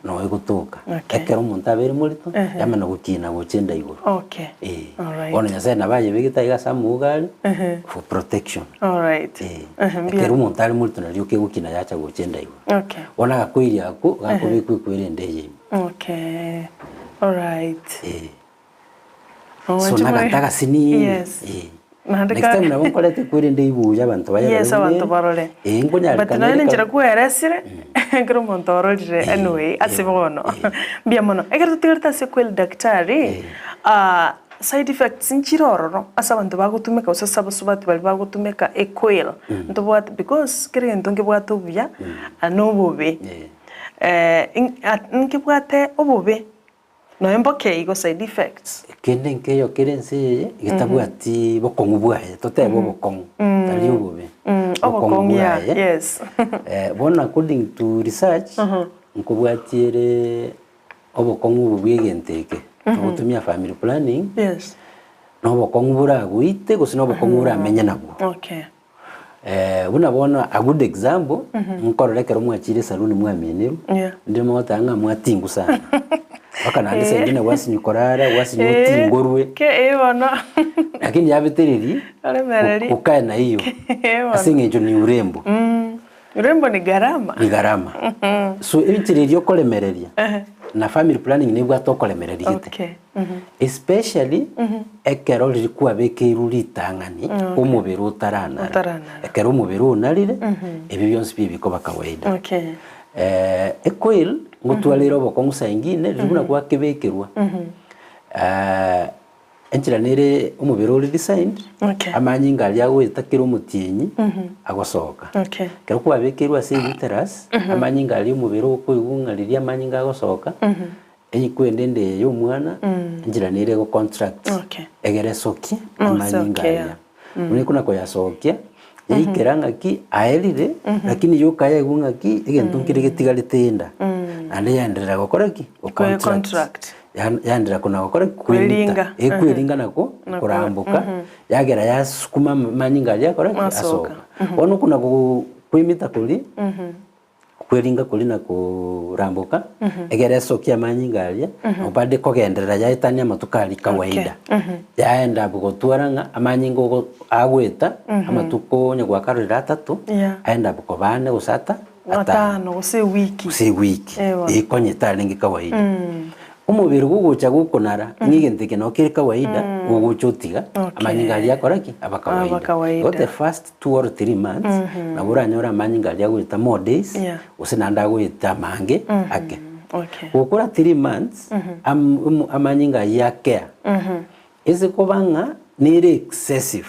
noo egotoka. Okay. Ekero omonto abeire morito, yamana gokina gocha enda igoro. Okay. Ee. Alright. Bono Nyasaye nabo ayebegete aiga ase amauga are, Ehe. for protection. Alright. Ee. Ehe, mbuya. Ekero omonto are morito nario kegokina yacha gocha enda igoro. Okay. Bono agakoiria akwo, gakobekwa ekwere ende eye ime. Okay. Alright. Eh. So Owanche naganta agasinini. Yes. Eh. Naende Next ka- time nabo nkorete ekwere ende ibuya abanto bayerore Yes, abanto barore. Eh, nkonyarekana But nonya ere nenchera ka- kweresire, ekero omonto ororire Eh, anyway, ase eh, bono. eh. Mbuya mono. Ekero totigarete ase kweli daktari, Eh. ah, side effects nchire ororo ase abanto bagotumeka gose ase abasubati baria bagotumeka ecoil, ntobwate because kera egento nkebwate obuya na obobe. Nkebwate obobe nonya mboke igo side effects. Kende nkeyo kere ense eye getabwati bokong'u bwaye, totebe obokong'u, tari obobe, Obokong'u yeah, yes. Bono according to research, nkobwati ere Obokong'u obo bw'egento eke, togotumia family planning, Yes. na obokong'u boragoite gose na obokong'u oramenye nabwo. Okay. Buna bono a good example, nkorora ekero mwachire esaluni mwaminerwe, Yeah. ndire mogoteba ng'a mwatingu sana. Mpaka naende saa ingine gwasinywa korara, gwasinywa otingorwe. Ke eh bono. Lakini yabetereria, Oremereri. okae na hiyo, Eh bono. ase eng'encho ni urembo. Urembo ni gharama. Ni gharama. So enchera eria okoremereria na family planning nebwate okoremereria gete. Okay. Especially ekero riria kwabekeirwe ritang'ani omobere otaranara. Otaranara. Ekero omobere onarire ebio bionsi pi bikoba kawaida. Okay. Ecoil ngotwarire obokong'u saa ingine riria buna gwakebekerwa Enchera nere omobere ore designed, Okay. amanyinga aria agoeta kera omotienyi agosoka. Okay. Ekero kwabekeirwe ase uterus, amanyinga aria omobere okoigwa ng'a riria amanyinga agosoka, ekwenda ende eye ya omwana, enchera nere ego contract Okay. egere esokie Oh, amanyinga esokie, aria. Buna ekona koyasokia, yaikera ng'aki aerire, lakini yoka yaigwa ng'aki egento nkere getigarete enda. Naende yaenderera gokora ki? Go Kwe contract. contract. Ya- Yaenderera kona gokora ki? Kwemita. Kweringa. Ekweringa nako Nako, koramboka, yagera yasukuma amanyinga aria akora ki? Asoka. Asoka. Bono okona go kwemita koria, Kweringa koria na koramboka, egere esokie amanyinga aria, nabo bade kogenderera yaetania amatuko aria kawaida. Yaenda abwo gotwara ng'a amanyinga ogo agoeta, amatuko onye gwakarorire atato, Yeah. aenda abwo koba ane gose ata atano. Atano gose ewiki. Gose ewiki. Ewa. Ekonye tarenge kawaida. Omobere gogocha gokonara, ng'a egento eke nabo kere kawaida, gogocha otiga, Okay. amanyinga aria akora ki? Aba Aba kawaida. kawaida. Igo the first two or three months, nabo oranyore amanyinga aria agoeta more days, Yeah. gose naende agoeta amange ake. Okay. Gokora 3 months, am- omo- amanyinga ayio akea, ase koba ng'a nere excessive,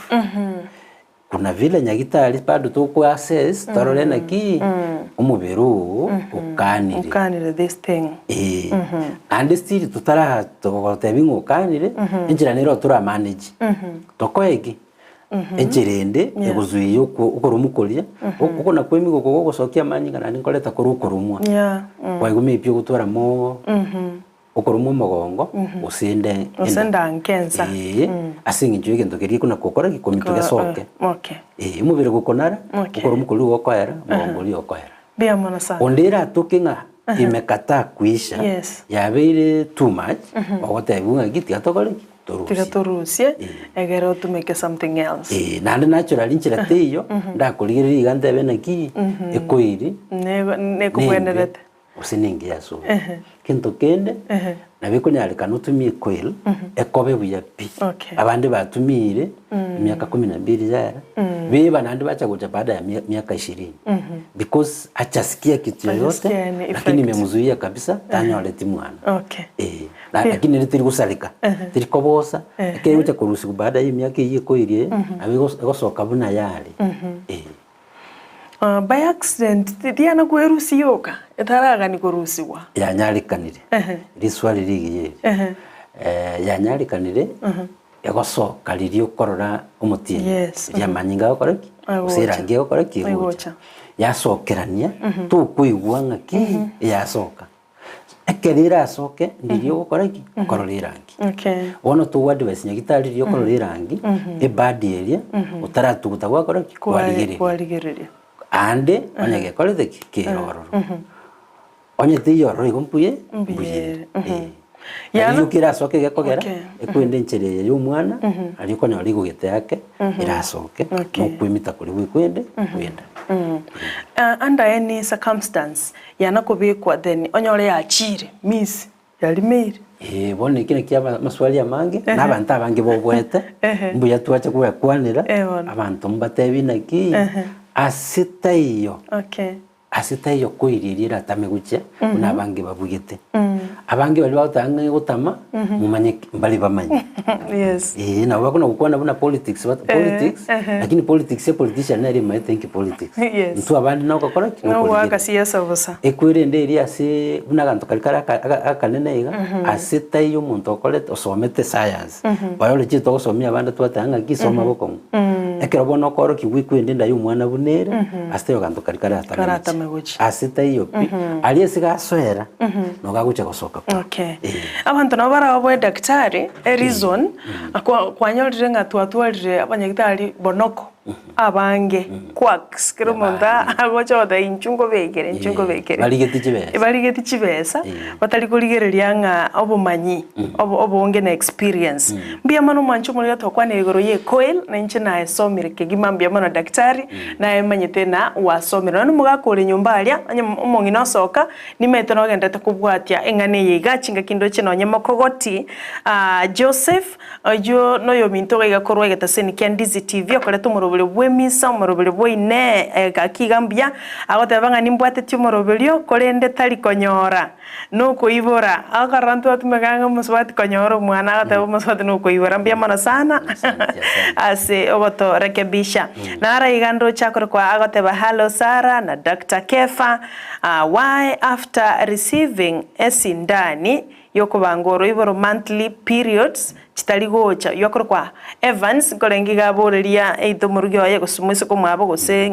Kuna vile nyagitari bado toko assess torore naki omobere oo okanire. Okanire this thing. Ee. Naende still totara togotebi ng'a okanire, enchera nero tora manage. Tokoe ki? Enchera ende egozuia oko okoromwa koria, okona kwa emegoko gogosokia amanyinga naende nkoreta kore okoromwa. Yeah. Kwaigwa maybe ogotwara more. Okoromwa omogongo, gose ende Gose ndanke ensa. Ee, ase eng'encho y'egento keria gekona gokora gekomito gesoke. Okay. Ee, omobere gokonara, Okay. okoromwa koria gokoera, omogongo oria okoera. Mbuya mono sana. Onde eratoke ng'a imekataa kuisha, Yes. yabeire too much, ogotebiwa ng'a ki tiga tokore ki? torusie. Tiga torusie, egere otumeke something else. Ee, naende naturally nchera teiyo, ndakorigereria iga ntebe naki, ekoiri, Nego nembe, nekobwenerete. gose nengiya ase ore. Gento kende, nabo ekonyarekana otumie ecoil, ekobe buya pi. Okay. Abande batumiire, emiaka kumi na mbili yaera, beba naende bacha gocha baada ya mia- miaka ishirini. Because hajasikia kitu yoyote, Hajasikia any lakini effect. imemzuia kabisa, tanyoreti mwana. Okay. Eh, na- lakini ere teri gosareka, teri kobosa, ekero egocha korusigwa baada ya emiaka eyio ekoiria eye, nabo egos- egosoka buna yare. Eh. Ah, by accident tiana kwerusia yoka etaragani korusigwa. Yanyarekanire, riswali rigiya eri. Eh, yanyarekanire, egosoka riria okorora omotienyi, Yes, riria amanyinga agokora ki? Agocha. Gose erangi egokora ki? Egocha. Egocha. Yasokerania, tokoigwa ng'aki eyasoka. Ekero erasoke, ndiria ogokora ki? Okorora erangi. Okay. Bono togo advise nyagitari riria okorora erangi, ebadi eria, otaratuguta gwakora ki? Kwarigereria. Kwarigereria. Aande, onye gekorete ki? Kere ororo. Onye teiyo ororo igo mbuya Mbuya ere. Eh. Yaani- Nario kerasoke gekogera, Okay. ekwende enchera eye ya omwana, aria okonyora rigogete ake, erasoke, Okay. nokoimita koria gwekwende, kwenda. Ah, under any circumstance, yana kobekwa then onyore yachire miss yarimeire. Ee, bono eki nakio aba amaswali amange, na abanto abange boboete, mbuya twacha kobakwanera, Eh, bono. abanto mbatebi naki, ase taiyo, Okay. ase taiyo koiria eria eratame gochia, buna abange babugete. Abange baria bagoteba ng'a egotama, momanye ki mbare bamanye. Yes. Ee, nabo bakona gokwana buna politics but politics, lakini politics ya politician nere emaete inki politics. Yes. Intwe abande nogokora ki? Nogoaka Nokorigereria. siasa bosa. Ekwerende eria ase buna aganto karia kare aka- aka- akanene iga, ase taiyo omonto okorete osomete science, biology togosomia abande twateba ng'aki soma bokong'u. Ekero bono okoorokiwa ekwende enda ya omwana buna ere, ase taiyo aganto karia karatame Karatame gochia. gochia. Ase taiyo pi, aria ase gasoera, nogo agochia gosoka korwa. Okay. Ee. Abanto nabo baraoboe daktari, e reason, kwa kwanyorire ng'a twatwarire abanyagitari bonoko abange, quacks, kera omonto agocha goteba inchuo nkobekere, inchuo nkobekere. Barigeti chibesa. Barigeti chibesa, batari korigereria ng'a obomanyi, obo obonge na experience. Mbuya mono omwanche omorero twakwanire igoro ye ecoil, na inche naesomire kegima mbuya mono daktari, naye manyete na gwasomire. Nonya omogaka ore nyomba aria, onye omong'ina osoka, Nimaete nogenderete kobwatia eng'ana eye iga, chingaki ndoche nonye mokogoti. Joseph, oyio noyominto iga iga korwa egetaseni kia Ndizi TV, okorete omoroberio bw'emisa, omoroberio bw'oinee, gaki iga mbuya, agoteba ng'a nimbwatetie omoroberio, korende tari konyora, nokoibora. Agokorora ntwatumeka ng'a omosubati konyora omwana, agoteba omosubati nokoibora. Mbuya mono sana ase ogotorekebisha. Naro iga ndoche akorokwa agoteba hallo Sarah na Doctor Kefa. Why after receiving esindani yokobanga oroiboro monthly periods chitari gocha oyio akorokwa Evans nkorenge iga aboreria either omorugi oye gose omoiseke omwabo gose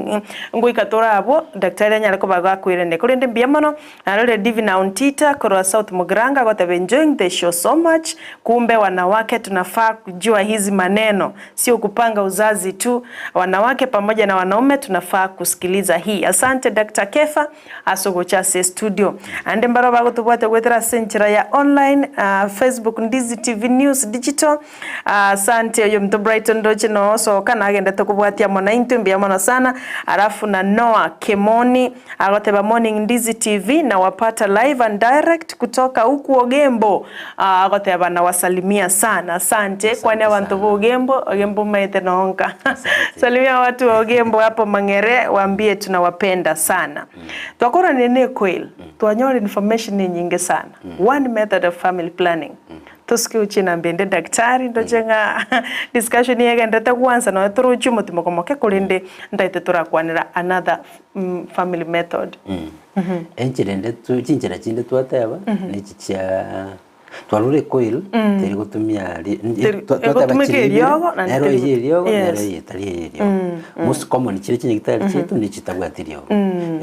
ngoika tore abwo daktari anyare koba gakoirania korende mbuya mono narorire Divina Ontita korwa South Mugirango agoteba enjoying the show so much kumbe wanawake tunafaa kujua hizi maneno Sio kupanga uzazi tu, wanawake pamoja na wanaume tunafaa kusikiliza hii. Asante Doctor Kefa ase ogocha ase estudio. Ande mbaro bagotobwate goetera ase enchera ya online, uh, Facebook Ndizi TV News Digital. Asante uh, oyominto Brighton ndoche noosoka nagendete kobwatia amo naintwe mbuya mono sana. Alafu na Noah Kemoni Agoteba Morning Ndizi TV nawapata live and direct kutoka huku Ogembo. Agoteba nawasalimia sana. Asante kwani abanto ba Ogembo, Ogembo maete nonka. Salimia watu wa Ogembo hapo Mang'ere waambie tunawapenda sana. Twakoranire ne Quail, twanyora information enyinge sana. One method of family planning. Tosuke gochia namba ende daktari ndoche ng'a discussion egenderete gwansa nonya torochie omotimoka moke korende ntaete torakwanera another family method. Enchera ende tu chinchera chinde twateba nechi chia twarure ecoil teri gotumia ri Teri- twa- twateba egotumeka chiri ibere, eriogo naende nero teri eye eriogo nero yes. eye etari eye eriogo most common chire chinyagitari chiaito ne chitabwati eriogo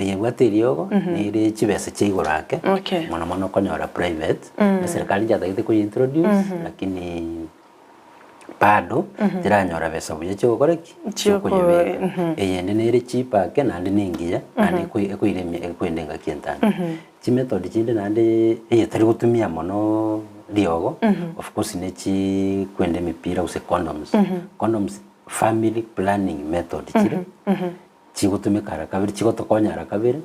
eye ebwate eriogo nere chibesa chia igoro ake Okay. mono mono okonyora private eserikari nchatagete koye introduce lakini bado tiranyora besa buya chiogokora ki? Chioko- Chiokoyebeka. Eyende nere cheap ake naende ne engiya naende ekoi- ekoira emi ekoenda engaki entambe. Chimethod chinde naende eye tari gotumia mono. riogo, of course ne chikwenda emipira gose condoms. Condoms family planning method chire, chigotumeka ara kabere, chigotokonya ara kabere,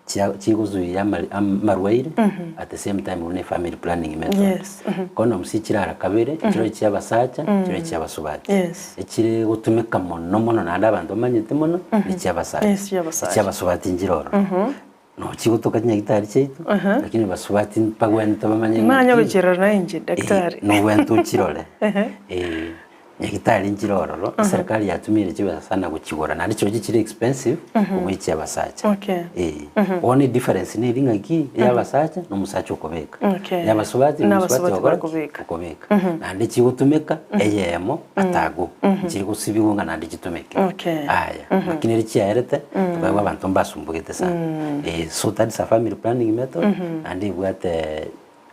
chia chigozuia amari amarwaire at the same time buna efamily planning method. Yes. Condoms chire ara kabere, nchire chia abasacha, nchire chia abasubati. Yes. Echire gotumeka mono mono naende abanto bamanyete mono, ne chia abasacha. Yes, chia abasacha. Echia abasubati nchire ororo. Nochi gotoka chinyagitari chiaito, lakini basubati mbagwenerete bamanye Manya ng'aki, gochirora na inche daktari. nobwenerete ochirore. Nyagitari nchire ororo, eserikari yatumire chibesa sana gochigora, naende chirochio chire expensive, kobua echia abasacha. Bono edifference neri ng'aki, eya abasacha, na omosacha okobeka. Eya abasubati, na omosubati Nabasubati okora ki? bakobeka. Okobeka. Naende chigotumeka, eyemo, atago, nchiri gosibiwa ng'a naende chitumeke. Aya, lakini eri chiaerete, tokaigwa abanto mbasumbugete sana. So that is a family planning method, naende ebwate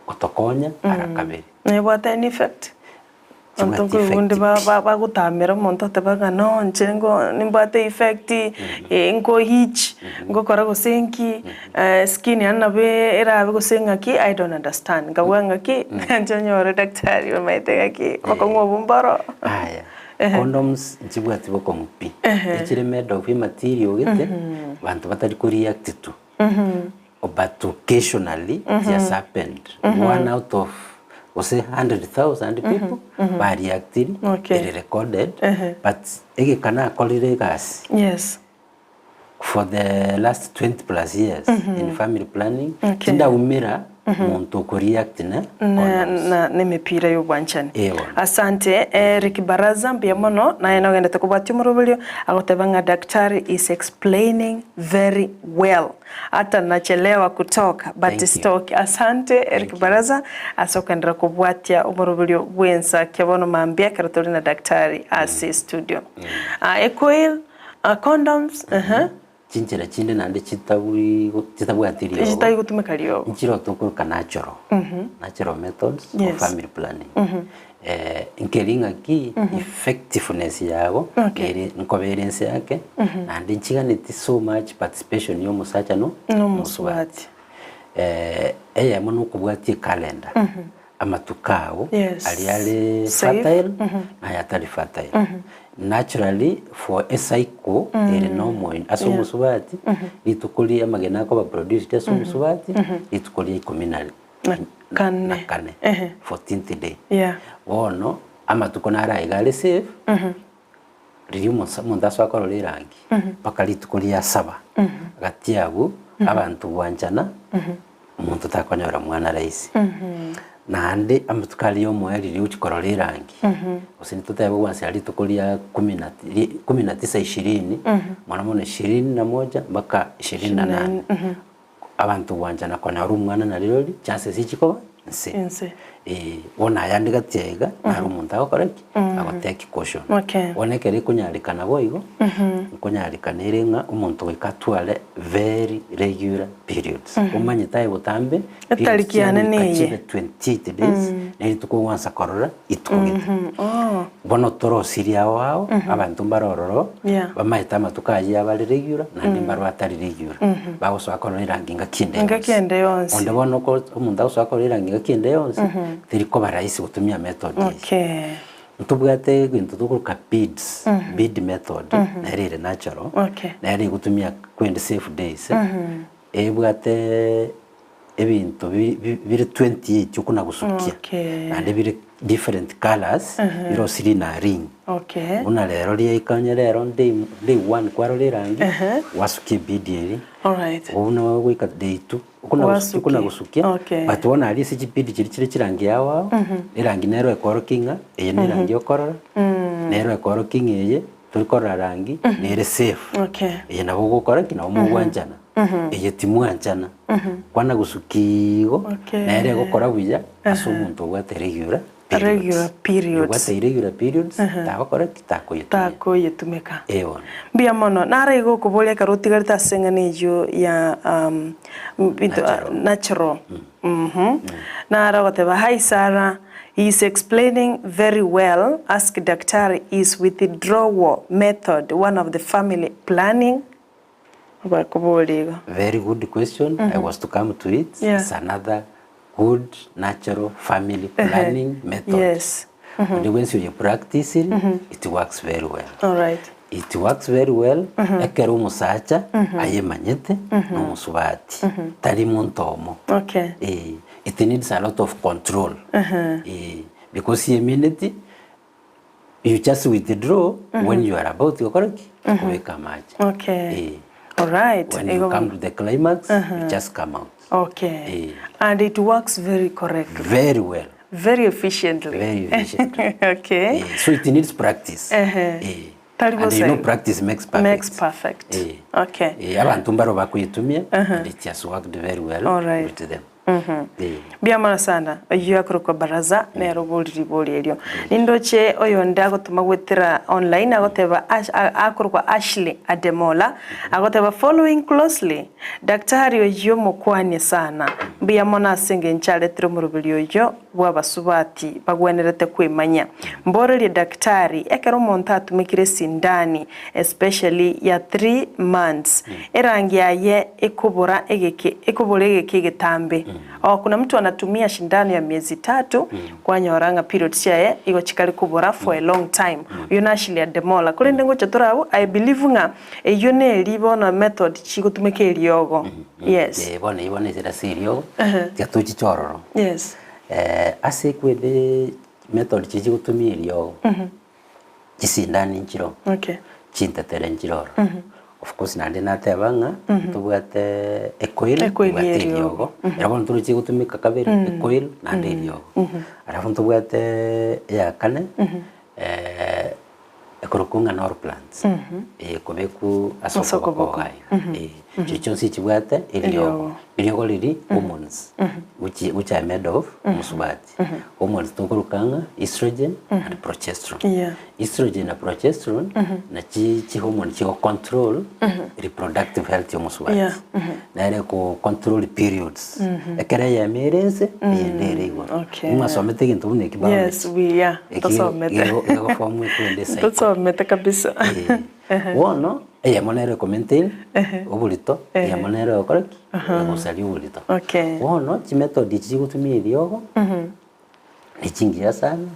gotokonya ara kabere. Nebwate any effect? Chibwati Abanto nkoigwa effect ba pi. ba bagotamera omonto oteba ng'a no inche nko nimbwate effect, nko itch, ngokora gose nki, skin yane nabo erabe gose ng'aki, I don't understand. Nkabua ng'aki, inche nyore daktari omanyete ng'aki, bokong'u obwo mboro. Aya, condoms nchibwati bokong'u pi. Echire made of ematerial gete, banto batari ko react to. But occasionally it has happened, one out of gose 100,000 people ba reactiri, ere recorded, but egeka nakorire egasi for the last 20 plus years in family planning, tindaumera monto oko react ne condoms. Na nemepira y'obwanchani. Eh bono. Asante Eric Baraza mbuya mono naye nogendete kobwatia omoroberio agoteba ng'a daktari is explaining very well ata nachelewa kutoka but Thank you. stoki asante Eric Thank you. Baraza ase okoenderera kobwatia omoroberio bw'ensa kia bono mambia ekero tore na daktari ase studio. Ah, ecoil, ah, condoms, ehe. Chinchera chinde naende chitabwi chitabwati riogo. Chitari gotumeka riogo. Nchire tokoroka natural, natural methods of family planning. Nkeri ng'aki effectiveness yago ere nkoba ere inse yake, naende nchiganeti so much participation ya omosacha no Nomosubati. Eyemo nokobwatia ecalendar, amatuko ao aria are Safe. fertile na aya atari fertile. Naturally for a cycle ere normal ase omosubati, rituko ria amagena akoba produced ase omosubati, rituko ria ikomi na Na kane. na kane, 14th day. Bono amatuko naro aiga are safe, riria omosa omonto asoa korora erangi, mpaka rituko ria saba, gati abwo, abanto gwanchana, omonto takonyora mwana rahisi. Naende amatuko aria ya omoerio riria ogochia korora erangi, gose totebe gwansa rituko ria kumi na ri kumi na tisa ishirini, mono mono ishirini na moja mpaka ishirini na nane, abanto gwanchana konyora omwana narirori chances chikoba nse. Inse. Bono ayande gati aiga, naro omonto agokora ki? Ago take caution. Bono ekero ekonyarekana boigo, nkonyarekana ere ng'a omonto goika atware very regular periods. Omanyete aye botambe, periods Etariki yane chiago goika neye. chibe 28 days, neri rituko ogwansa korora rituko gete. Bono torosirie ao ao, abanto mbare ororo, bamaete amatuko ayio abare regular, naende mbare atari regular. Bagosoa korora erangi ngaki ende yonsi. Ngaki ende yonsi. Onde bono oko omonto agosoa korora erangi ngaki ende yonsi, teri koba rahisi gotumia method eye. Ntobwate egento tokoroka beads, bead method, nere ere natural, nere egotumia kwende safe days, ebwate ebinto bi- bi- bire 28 okona gosukia, naende bire different colours, birosirie na ring. Buna rero riaika onye rero day day one kwarora erangi, gwasukia ebead eria, buna goika day two, okona gosukia okona gosukia, but bono aria ase chibead chiria chire chirangi ao ao, erangi nero ekorokia ng'a eye ne erangi okorora, nero ekorokia ng'a eye tori korora rangi, nere safe. Eye nabo ogokora ki? Nabo mogwanchana, eye timwanchana, kwana gosukia igo, nere egokora buya ase omonto obwate regular periods. Regular periods. Obwate irregular periods, tagokora ki? Takoyetumia. Takoyetumeka. Eh bono. Mbuya mono. Naro igo okoboria ekero otigarete ase eng'ana eyio ya binto Natural. natural. Naro ogoteba hi Sarah, he is explaining very well, ask daktari is withdrawal method one of the family planning? Bakoboria igo. Very good question, I was to come to it, it's another. good natural family planning method. Yes. Onde bwensi oye practice it works very well. Alright. It works very well ekero omosacha ayemanyete na omosubati tari monto omo. Okay. Eh, it needs a lot of control. Eh, because a minute you just withdraw when you are about gokora ki? Kobeka amache. Okay. Eh, Alright. when you Igo- come to the climax, you just come out. Okay. Eh. And it works very correctly. Very well. Very efficiently. Very efficiently. Okay. Eh, so it needs practice. Ehe. Eh. Tari And you know bosa- practice makes perfect. Makes perfect. Eh. Okay. Eh, abanto mbaro bakoyetumia and it has worked very well Alright. with them. Eh. Mbuya mono sana oyio akorokwa baraza nere oboriri ribori erio. Nindoche oyonde agotoma goetera online agoteba Ash, a- akorokwa Ashley Ademola agoteba following closely daktari oyio mokwanie sana mbuya mono ase engencho aretire omoroberi oyio bw'abasubati bagwenerete kwemanya. Mborerie daktari ekero omonto atumekire esindani especially ya 3 months erangi yaye ekobora egeke ekobora egeke egetambe. Oo kuna mtu anatumia shindano ya miezi tatu kwanyora ng'a periods chiaye igo chikare kobora for a long time. Oyio na Ashley Ademola. Korende ngocha tore abwo I believe ng'a eyio neri bono method chigotumeka eriogo. Yes. Eh, bono eyio bono esere ase eriogo, tiga tochiche ororo. Yes. Ase ekwende method chiria chigotumia eriogo, chisindani nchiroo, Okay. chintetere nchire ororo. Of course naende nateba ng'a ntobwate ecoil, Ecoil ntobwate ya eriogo. eriogo, ero bono toroche gotumeka kabere, ecoil naende eriogo. Alafu ntobwate eya kane, Ekorokwa ng'a Norplants, ekobekwa ase Ase okoboko okoboko. iga iga. Echio chionsi chibwate eriogo. Eriogo riria hormones which which are made of omosubati. Hormones tokoroka ng'a estrogen and progesterone. Yeah. Estrogen na progesterone nachi chihormone chigo control reproductive health ya omosubati. Yeah. Nere eko control periods. Ekero eyemo ere ense, eyende ere igoro. Okay. Mwasomete egento buna eki biology. Yes, we yeah, Eki tosomete. gego gegoform ekwende ecycle. Tosomete kabisa. Eh, bono eyemo nere eko maintain oborito, eyemo nere egokora ki? Egosaria oborito. Okay. Bono chimethod echi chigotumia eriogo, ne chingiya sana,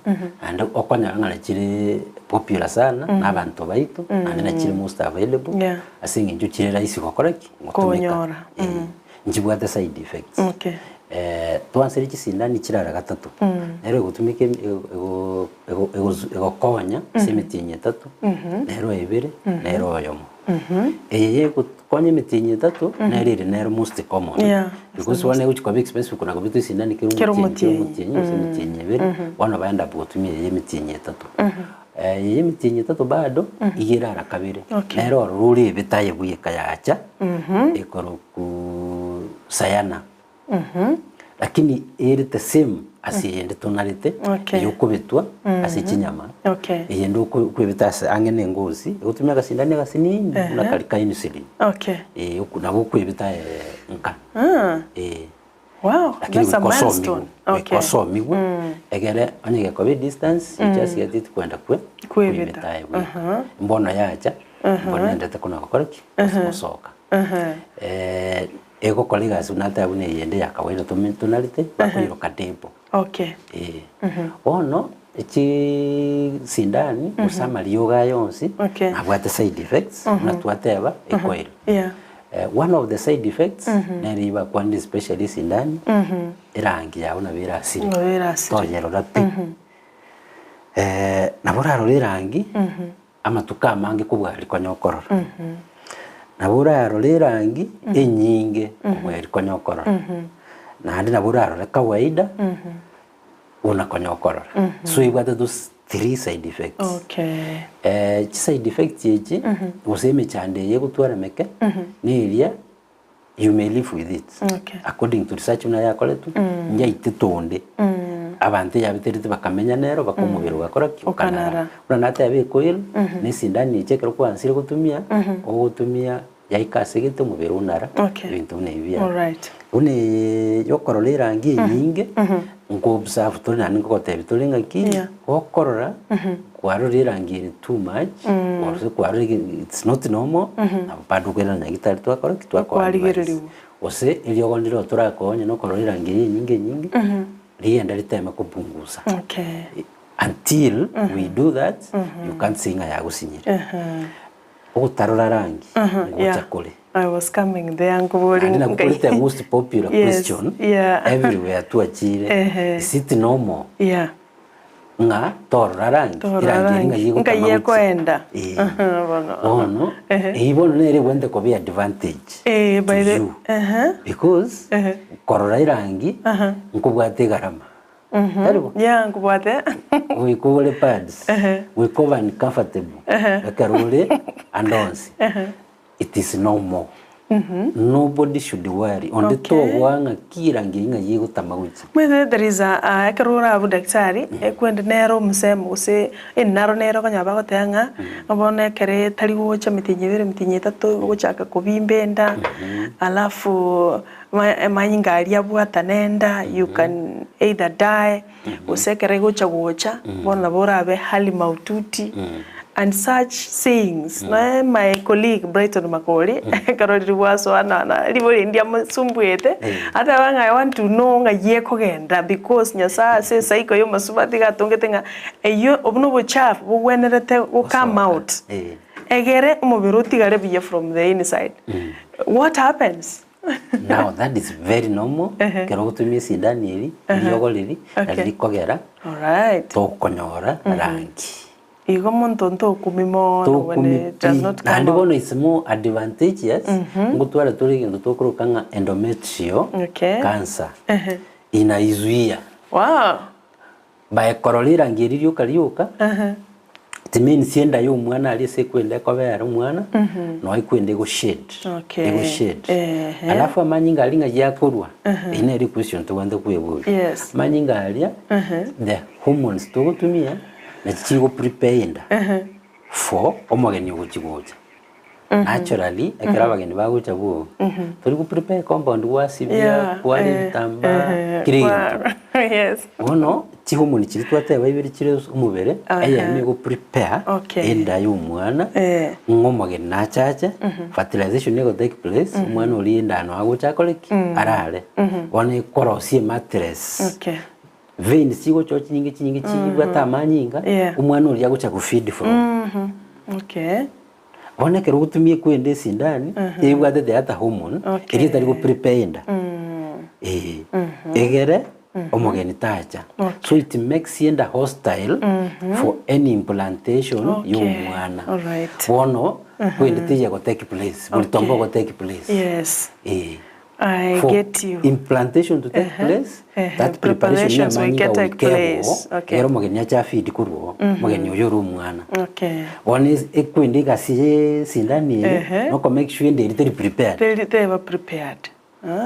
naende okonyora ng'a chire popular sana na abanto baito, naende na chire most available, Yeah. ase eng'encho chire rahisi gokora ki? Gotumeka. Konyora. Eh, nchibwate side effects. Okay. Twansire chisindani chirara gatato, nero egotumeka emi- ego- ego- ego- egozu- egokonya ase emetienyi etato, nero ebere, nero oyomo. Eye yegokonya emetienyi etato, nero ere nero most common, Yeah, because bono egochi koba expensive kona kobeta esindani kera Kera omotienyi kera omotienyi. omotienyi gose emetienyi ebere, bono baenda gotumia eye emetienyi etato. Eye emetienyi etato bado, iga erara kabere, Okay. nero ororo orebete aye bweka yacha, ekoroku sayana. Lakini ere the same ase eyende tonarete, Okay. eye okobetwa ase chinyama, Okay. eyende oko- okwebeta ase ang'e na engosi, egotumia agasindani agasinini buna kari ka insulin. Okay. Eh, oku nabo okwebeta aye nka. Ah. Eh. Wow, Lakini that's a goika osomigwe, milestone. goika Okay. osomigwe, egere onye gekoba edistance, you just get it kwenda kwe Kwebeta. kwebeta aye bweka. Mbono yacha, mbono endete kona gokora ki? Gosoka. Egokora egasi buna nateba buna eyende ya kawaida tome tonarete, bakoiroka depo. Okay. Eh. Bono, chisindani gose amariogo aya onsi, Okay. nabwate side effects, buna twateba, ekoerio. Yeah. One of the side effects, nere eywo bakwanire especially esindani, erangi yago nabo erasire. Nabo erasire. Toyerora pi. Nabo orarore erangi, amatuko amange kobua aria konya okorora. Nabo orarore erangi enyinge kobua eria konya okorora. Naende nabo orarore kawaida buna konya okorora. So ebwate those three side effects. Okay. Chiside effects echi gose emechando eye egotwara emeke neria you may live with it. Okay. According to research buna yakoretwe, nyaitete onde. Abanto eyabeterete bakamenya nero baka omobere ogakora ki? Okanara. Okanara. Buna nateba ekoil, na esindani eche ekero kwansire gotumia, ogotumia yaika ase egete omobere onara, Okay. ebinto buna ebi biaye. Alright. Buna eye yokorora erangi enyinge, nko observe tore naende nkogotebia tore ng'aki, Yeah. gokorora, kwarora erangi ere too much, gose kwarora ege it's not normal, nabo bado okoirana nyagetari twakora ki? Twakoa advice. Kwarigereriwa. Gose eriogo ndire torakonye nokorora erangi eye enyinge enyinge, rigende riteme kopungusa. Okay. Until we do that, you can't say ng'a yagosinyire. Ogotarora rangi, ngocha Yeah. kore. I was coming there nkobori Naende nabo kore the most popular Yes, question yeah. everywhere twachire, Ehe. is it normal Yeah. ng'a torora rangi, Torora erangi eri rangi. ng'ai Ng'ai egotama gochia. ekoenda. Eh. Bono. Bono, eyio bono nere egwenerete koba advantage Eh, by to the you. Ehe. Because, Ehe. korora erangi, nkobwate egarama. Tari bo? Yeah, nkobwate. Goika ogore pads, Ehe. goika obe uncomfortable, ekero ore ande onsi. It is normal. Nobody should worry. Onde Okay. togoa ng'a ki erangi eyio ng'ai egotama gochia. Omanyete there is a a ekero ore abwo daktari, ekwende nere omosemo gose enaro nere okonyora bagoteba ng'a, ng'a bono ekere etari gocha emetienyi ebere emetienyi etato ogochaka kobimba enda, alafu ma amanyinga aria abwatane enda, you can either die, gose ekero egocha gocha, bono nabo orabe hali mahututi, and such sayings. Noe my colleague Brighton Makori, ekero riria gwasoa na na ribori ndiamosumbuete, ateba ng'a I want to know ng'ai ekogenda because Nyasaye ase ecycle ya omosubati iga atongete ng'a eyio obwo na obochafu bogwenerete go come out, egere omobere otigare buya from the inside. What happens? Now that is very normal, ekero ogotumia esindani eri, eriogo riri, Okay. nari rikogera Alright. tokonyora rangi. Igo monto ntokumi mono when Tokumi it does pi. not come Naende out. bono is more advantageous, ngotwara tore egento tokoroka ng'a endometrial Okay. cancer, inaizuia. Wow. By korora erangi eri rioka rioka, it means enda ya omwana aria ase ekwenda ekobera omwana, noo ekwenda ego shade, Okay. ego shade. Ehe. Alafu amanyinga aria ng'ai akorwa, eyio nere equestion tobwenerete kweboria. Yes. Amanyinga aria, the hormones togotumia, nachi chigo prepare enda for omogeni ogochi gocha. Naturally, ekero abageni bagocha bwogo, tori go prepare compound gwasibia, Yeah, kwara eh, ebitambaa, eh, kera egento. Yes. Bono, chihormone chiria twateba ibere chire ase omobere, eyemo ego prepare Okay. enda ya omwana, Eh. ng'a omogeni nache ache, fertilization ego take place, omwana oria enda noo agocha akore ki? Arare. Bono ekorosia emattress. Okay. Veins chigochoo chinyinge chinyinge chibwate amanyinga, Yeah. omwana oria agocha go feed from. Okay. Bono ekero ogotumia ekwenda esindani, ebwate the other hormone, Okay. eria etari go prepare enda. Eh, egere omogeni tacha. So it makes enda hostile for any implantation ya Okay. omwana. Alright. Bono, kwende teiya go take place, bori Okay. tomba go take place. Yes. Eh. I For get you. implantation to take place, Uh-huh. that preparation ya Preparations will amanyinga get take goika place. ebo, Okay. ekero omogeni ache afeed korwa oo, omogeni oyo ore omwana. Okay. Bono es- ekwende egasi ya esindani eye, Ehe. noko make sure ende eria teri prepared. They, they were prepared.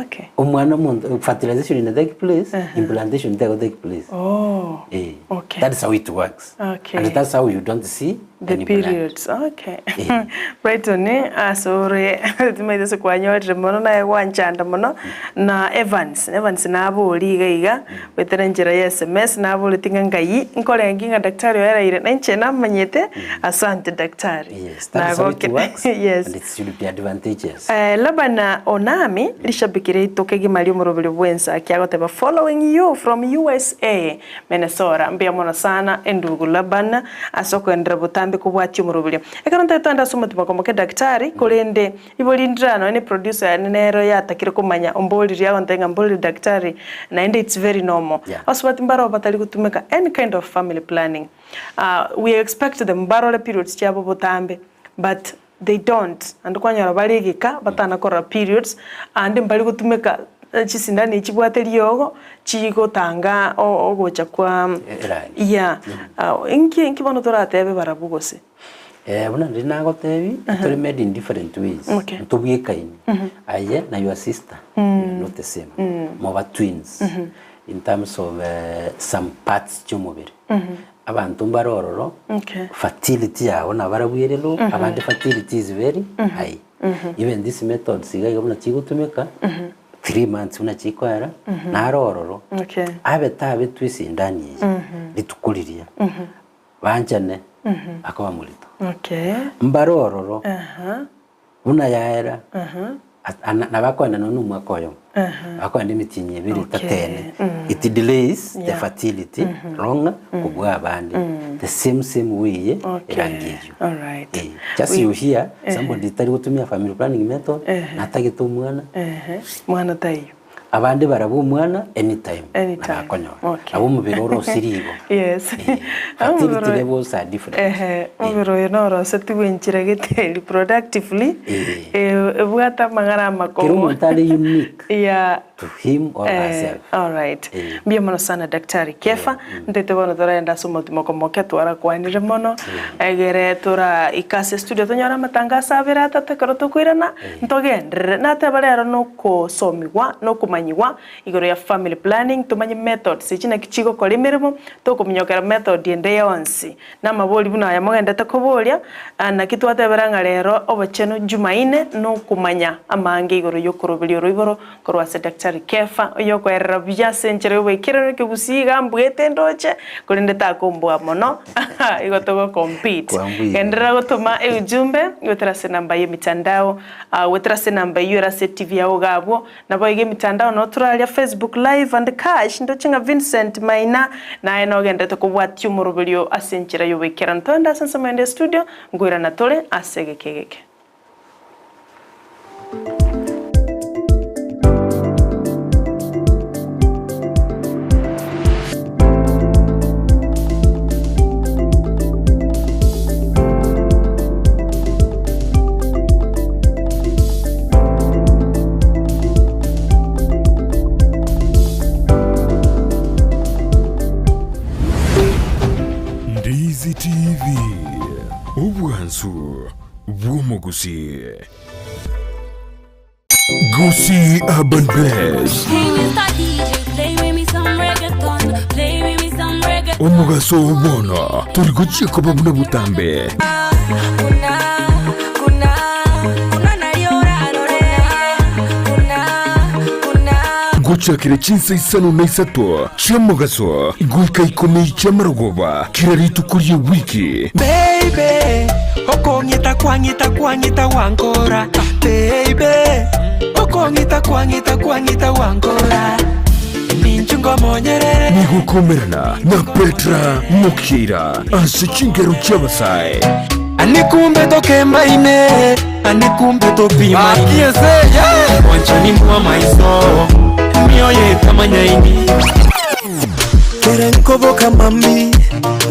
Okay. Omwana omonto, fertilization ina take place, implantation tego take place. Oh. Eh. Okay. That's how it works. Okay. And that's how you don't see The any blood. periods. Okay. Eh. Brighton asore timaete ase kwanyorire mono naye gwanchanda mono na Evans Evans nabori iga iga goetera enchera ya SMS naboreti ng'a ngai nkorengi ng'a daktari oereire na inche namanyete asante daktari. Yes, that is how it Nagokire. works. Yes. And it should be advantageous. Eh, Laban Onami rishabiki riaito kegima ri'omoroberi bw'ensa agoteba following you from USA Minnesota mbuya mono sana endugu Laban ase okoenderera botambe kobwatia omoroberi. Ekero ntaete toende ase omotima komoke daktari korende ibo rindire nonya ne producer yane nero yatakire komanya omboririe agontebia ng'a mborire daktari naende it's very normal. Yeah. Abasubati mbaro batari gotumeka any kind of family planning. We expect them barore periods chiabo botambe but they don't naende kwanyora bare egeka batana korora periods ande mbari gotumeka chisindani chibwate riogo chigotanga ogocha kwa Erangi. yeah. Inki inki bono toratebe barabwo gose? Buna riria nagotebi, tore made in different ways. Okay. Ntobwekaini. Aye na your sister, you are not the same. Moba twins. In terms of some parts chi'omobere. Abanto mbare ororo, Okay. fertility yabo nabarabwo ere low, abande fertility is very high. Even these methods iga iga buna chigotumeka, 3 months buna chikoera, naro ororo. Okay. Abe tabetwe esindani eye, rituko riria, banchane, akoba morito. Okay. Mbare ororo, Aha. buna yaera, Nabo akoenda nonya na omwaka oyomo, nabo akoenda emetienyi ebere etato ene, it delays the fertility longer kobua abande, the same same way eye erangi eyio. Eh, just you hear somebody tari gotumia family planning method, natagete omwana, Mwana taiyo. Abande barabwo omwana anytime Anytime. nabo akonyora. Okay. Nabo omobere ore osiri igo. Yes. Eh, fertility levels are different. Ehe, omobere oyo norosetigwe enchera gete reproductively, Eh. eh, ebwate amang'ana Kera amakong'u. omonto are unique Yeah. to him or Eh, herself. alright. Eh. Mbuya mono sana Daktari Kefa, ntete bono toraenda ase omotimoka omoke twarakwanire mono, egere tora ika ase estudio tonyore amatangaso abere atato ekero tokoirana, Ntogenderere, nateba rero nokosomigwa nokomanyigwa igoro ya family planning, tomanye methods echi naki chigokora emeremo, tokominyokera method ende yonsi. Namabori buna aya mogendete koboria, naki twatebera ng'a rero obochenu Jumaine nokomanya amange igoro yokoroberia oroiboro korwa ase Daktari Kefa, oyokoerera buya ase enchera yoboikeranu ekegusii iga mbuete ndoche, korende takomboa mono, igo togo compete. Kwambuire. Genderera gotoma eujumbe goetera ase enamba y'emitandao, goetera ase enamba eyio ere ase etivi yao iga abwo, naboigo emitandao noo toraria Facebook live and cash, ndoche ng'a Vincent Maina naye nogenderete kobwatia omoroberio ase enchera y'oboikeranu. Togende ase ensemo ende y'estudio, nkoirana tore ase egeka egeke. Ndizi TV, obwansu bw'omogusii. Gusii Urban Blaze. Omogaso oo bono tori gochia koba buna botambe. Gochakera chinsa isano na isato chi'omogaso goika ikomi chi'amarogoba kera rituko ri'ewiki. Baby, okong'ita kwang'ita kwang'ita gwankora Baby, okong'ita kwang'ita kwang'ita gwankora Ninchu ngomonyerere Nigokomerana na Petra Mokiira ase chingero chi'abasae. Ani kumbe tokembaine Ani kumbe topimaine Mwanchani mwa maiso Mioyo etamanyaini Kere nkoboka mami,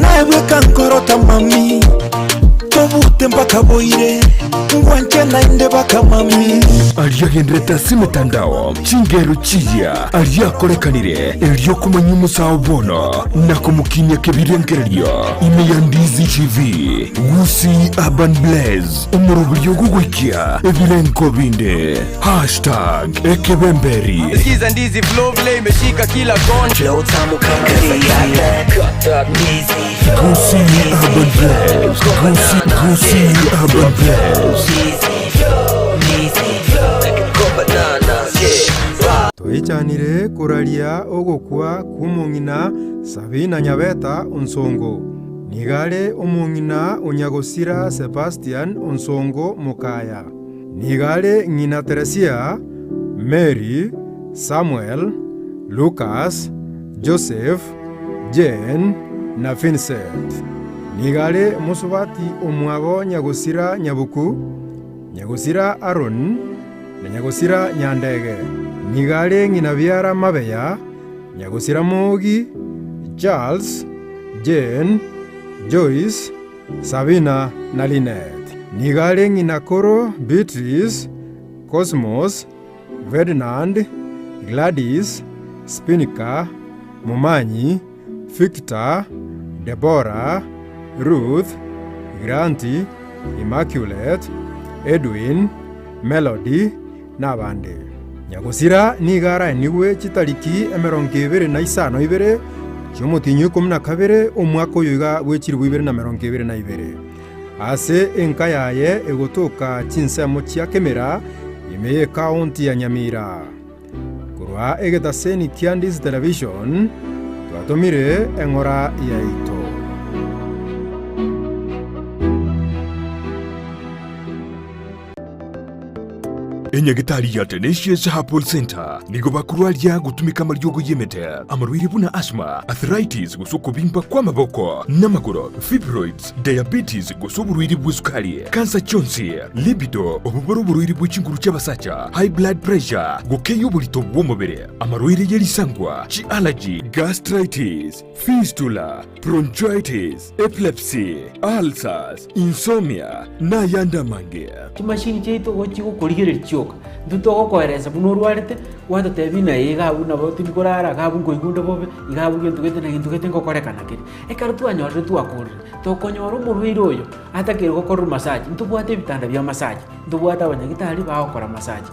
naye bweka nkorota mami, tobute mpaka boire, ngwanche naende baka mami. Aria agenderete ase emetandao, chingero chiria aria akorekanire, erio komanya omosao bono na komokinia kebirengererio ime ya Ndizi TV, Gusii Urban Blaze, omoroberio ogogoikia ebirengo binde. Hashtag ekebemberi. Sikiza ndizi flow vile imeshika kila kona. Flow tamu kama ndizi. Gusii Urban Blaze. Gusii, Gusii Urban Blaze. Toichanire koraria ogokwa kw'omong'ina Sabina Nyabeta Onsongo. Nigo are omong'ina o nyagosira Sebastian Onsongo Mokaya. Nigo are ng'ina Teresia, Mary, Samuel, Lucas, Joseph, Jane, na Vincent. Nigo are mosubati omwabo nyagosira Nyabuku, nyagosira Aaron, na nyagosira Nyandege. Nigo are ng'ina biara Mabeya, nyagosira Mogi, Charles, Jane, Joyce, Sabina na Linet. Nigo are ng'ina koro Beatrice, Cosmos, Ferdinand, Gladys, Spinika, Momanyi, Victor, Deborah, Ruth, Granty, Immaculate, Edwin, Melody, nabande. Nyagosira nigo araenigwe chitariki emerongo ebere na isano ibere chi'omotienyi o ikomi na kabere omwaka oyo iga bwe chilifu ibere na merongo ebere na ibere, ase enka yaye egotoka chinsemo chia Kemera ime y'ekaunti ya Nyamira. Korwa egetaseni kia Ndizi Television twatomire eng'ora yaito. Enyagetari ya Tenacious Herbal Centre nigo bakorwaria gotumeka amariogo y'emete, amarwaire buna asthma, arthritis gose okobimba kw'amaboko n'amagoro, fibroids, diabetes gose oborwaire bw'esukari, kansa chionsi, libido, obwo bore oborwaire bwe chinguru chi'abasacha, high blood pressure, gokeyia oborito bw'omobere, amarwaire ye risangwa, chi'allergy, gastritis, fistula, bronchitis, epilepsy, ulcers, insomnia, na ayande amange. Chimashini chiaito igo chigokorigereria chioka, intwe togokoeresa buna orwarete, gwatotebia ng'a ee iga abwo nabo tindi korara, iga abwo nkoigwa onde bobe, iga abwo gento gete na gento gete ngokorekana kere. Ekero twanyorire twakorire, tokonyora omorwaire oyo atakeire gokorerwa massage, ntobwate ebitanda bia massage, ntobwate abanyagitari bagokora massage.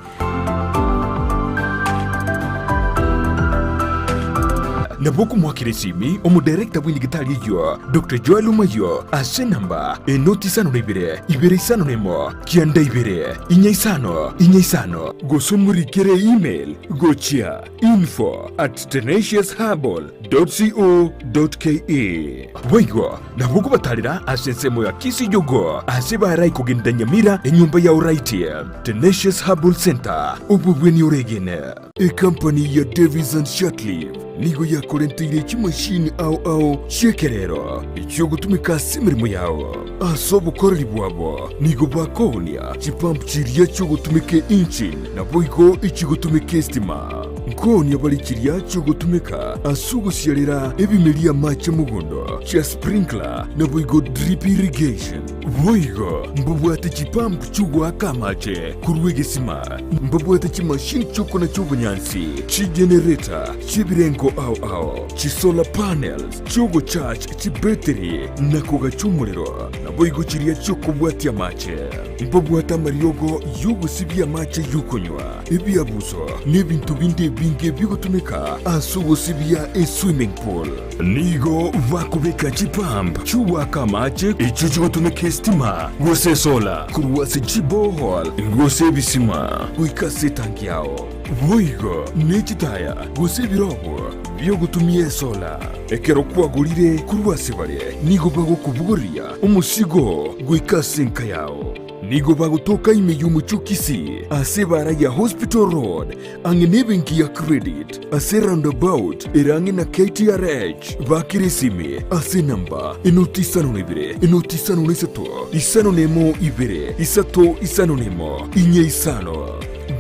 Nabo okomoakera esimi omodirector bw'enyagitari eyio, Doctor Joel Omayio, ase enamba enoti isano na ibere, ibere isano na emo, kianda ibere, inya isano, inya isano, gose omorikere email gochia info at tenaciousherbal dot co dot ke. Boigo nabo okobatarera ase ensemo ya Kisijogo ase barai kogenda Nyamira enyomba ya Oraiti, Tenacious Herbal Centre, obobweni oregene. Ekampani ya Davis and Shirtliff nigo yakorenteire chimashini ao ao chi'ekerero echiogotumeka ase emeremo yao. Ase obokoreri bwabo nigo bakoonia chipump chiria chiogotumeka engine naboigo echigotumeka estima. Nkoonia bare chiria chiogotumeka ase ogosiarera ebimeria amache mogondo, chia sprinkler, naboigo drip irrigation. Boigo mbabwate chipump chi'ogoaka amache korwa egesima, mbabwate chimashini chi'okonacha obonyansi, chigenerator chi'ebirengo ao ao, chisolar panels chi'ogocharge chibetiri na kogacha omorero, naboigo chiria chi'okobwatia amache. Mbabwate amariogo y'ogosibia amache y'okonywa. Ebiabuso n'ebinto binde ebinge bigotumeka ase ogosibia eswimming pool. Nigo bakobeka chipump chi'ogoaka amache echio chigotumeka esitima gose esola korwa ase chiborehole gose ebisima goika ase etanki yao. Boigo ne chitaya gose ebirobo biogotumia esola. Ekero kwagorire korwa ase bare nigo bagokobogoria omosigo goika ase enka yao. Nigo bagotoka ime y'omochie o Kisii ase ebaara ya Hospital Road ang'e nebenki ya Credit ase roundabout ere ang'e na KTRH. Bakere esimi ase enamba enoti isano na ibere enoti isano na isato isano na emo ibere isato isano na emo inye isano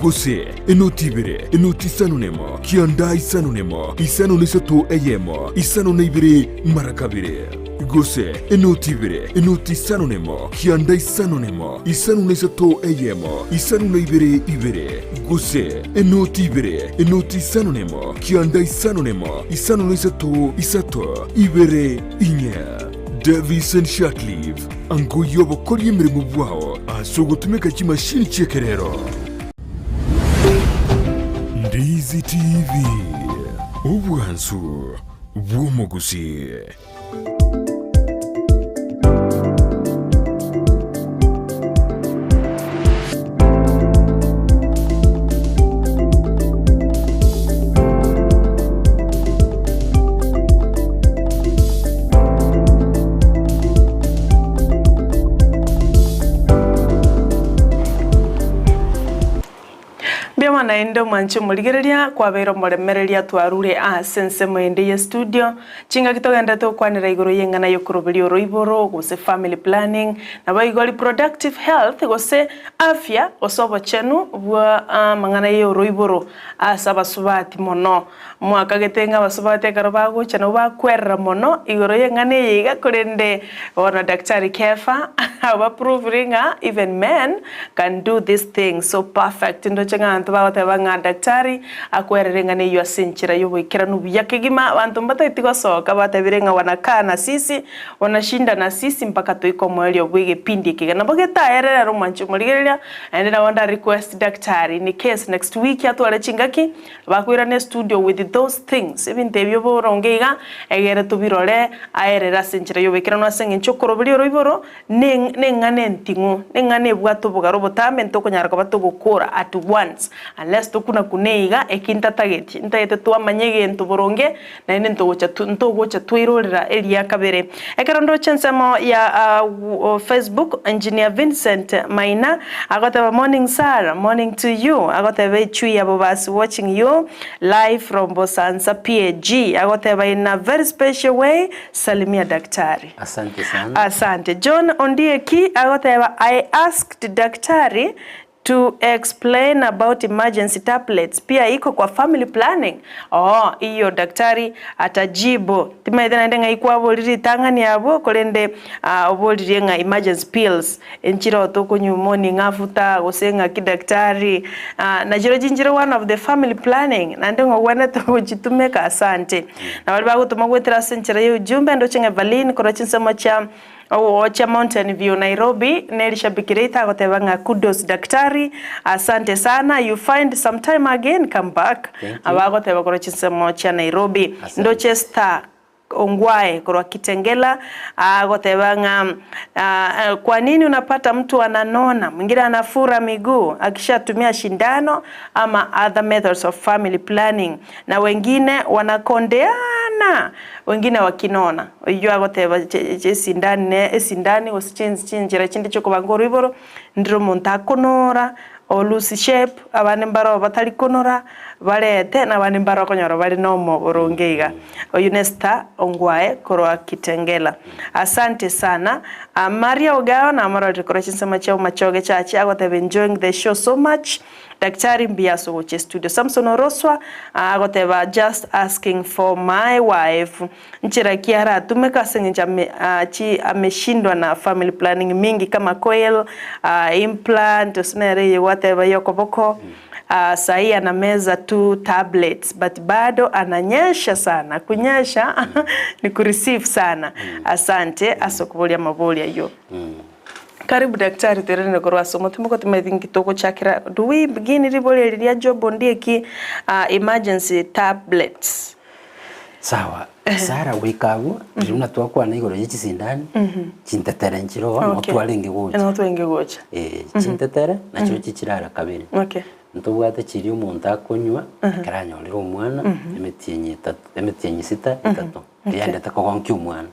gose enoti ibere enoti isano na emo kianda isano na emo isano na isato eyemo isano na ibere mara kabere. Gose enoti ibere, enoti isano nemo, kianda isano nemo, isano na isato eyemo, isano na ibere ibere, gose enoti ibere, enoti isano nemo, kianda isano nemo, isano na isato isato, ibere inye. Davison Shirtliff, angoyia obokoria emeremo bwao ase ogotumeka chimashini chi'ekerero. Ndizi TV, obwansu bw'omogusii. Mbuya naende omwanche omorigereria kwabeire omoremereria twarure ase ensemo ende ye studio Chingaki togenderete gokwanera igoro y'eng'ana y'okoroberia oroiboro, gose family planning, naboigo reproductive health, gose afya, gose obochenu bwa amang'ana y'oroiboro ase abasubati mono. Mwakagete ng'a abasubati ekero bagocha nabo bakwerera mono igoro y'eng'ana eye iga korende bono Daktari Kefa obaproveire ng'a even men can do this thing so perfect. Ndoche ng'a abanto bagoteba ng'a Daktari Akwerere ing'ana eyio ase enchera y'oboikeranu buya kegima, abanto mbatageti gosoka batebire ng'a wanakaa na sisi, wanashinda na sisi mpaka toike omoerio bw'egepindi eke. Nabo getaerere ere omwanchi omorigereria, naende nabo nda request daktari in case next week atware chingaki, bakoirane estudio with those things, ebinto ebio boronge iga, egere tobirore aerere ase enchera y'oboikeranu ase eng'encho okoroberia oroiboro Neng'ana enting'u, neng'ana ebwate obogare obotambe ntokonyara koba togokora at once unless. Unless tokunakune iga, eki ntatageti, ntagete twamanya egento boronge, naende ntogocha ntogocha twairorera eria kabere. Ekero ndoche ensemo ya Facebook, Engineer Vincent Maina agoteba morning sir, morning to you, agoteba echui ya Bobasi watching you live from Bosansa PAG, agoteba in a very special way, salimia daktari. Asante sana. Asante. John Ondieki agoteba I asked daktari To explain about emergency tablets pia iko kwa family planning? Oo iyo daktari atajibu. Timaete naende ng'ai kwaborire ritang'ani abwo korende oboririe ng'a emergency pills enchire otokonywa morning after gose ng'aki daktari nachiro chinchire one of the family planning naende ng'a ogwenerete gochitumeka asante. Na baria bagotoma goetera ase enchera ya ujumbe ndoche ng'a Evaline korwa chinsemo chia Ogocha Mountain View Nairobi nerishabiki riaito agoteba ng'a kudos daktari asante sana you find some time again come back Thank you. aba agoteba korwa chinsemo chia Nairobi Asante. ndoche Star Ongwae korwa Kitengela agoteba ng'a ah, kwa nini unapata mtu ananona mwingine anafura miguu akishatumia shindano ama other methods of family planning na wengine wanakondeana Wengine wakinona. Oyio agoteba esindani ne esindani gose chinchera chinde chiokobanga oroiboro, ndire omonto akonora, o loose shape, abande mbaro batari konora, barete, na abande mbaro okonyora bare nomo boronge iga. Oyio ne Esther Ongwae korwa Kitengela. Asante sana. Maria Ogawa namororire korwa chinsemo chia Bomachoge Church agoteba enjoying the show so much. Daktari mbuya ase ogocha estudio. Samson Oroswa agoteba just asking for my wife nchera ki aratumeke ase eng'encho ame chi ameshindwa na family planning mingi kama coil, implant gose nere eye gwateba ya okoboko sahi anameza tu tablets but bado ananyesha sana kunyesha ni ku receive sana asante ase okoboria amaborio ayio. Karibu daktari toiranere korwa ase omotwe mogotimaeti nki togochakera do we begin ribori eri ria Job Ondieki emergency tablets. Sawa, Sarah goika abwo, riria buna twakwana igoro ye chisindani, chintetere nchire oo, noo Okay. twarenge gocha. Noo twarenge gocha. Eh, chintetere, nachio chichirara kabere. Okay. Ntobwate chiria omonto akonywa, ekero anyorire omwana, emetienyi etato, emetienyi sita, etato, eyendete kogonkia omwana.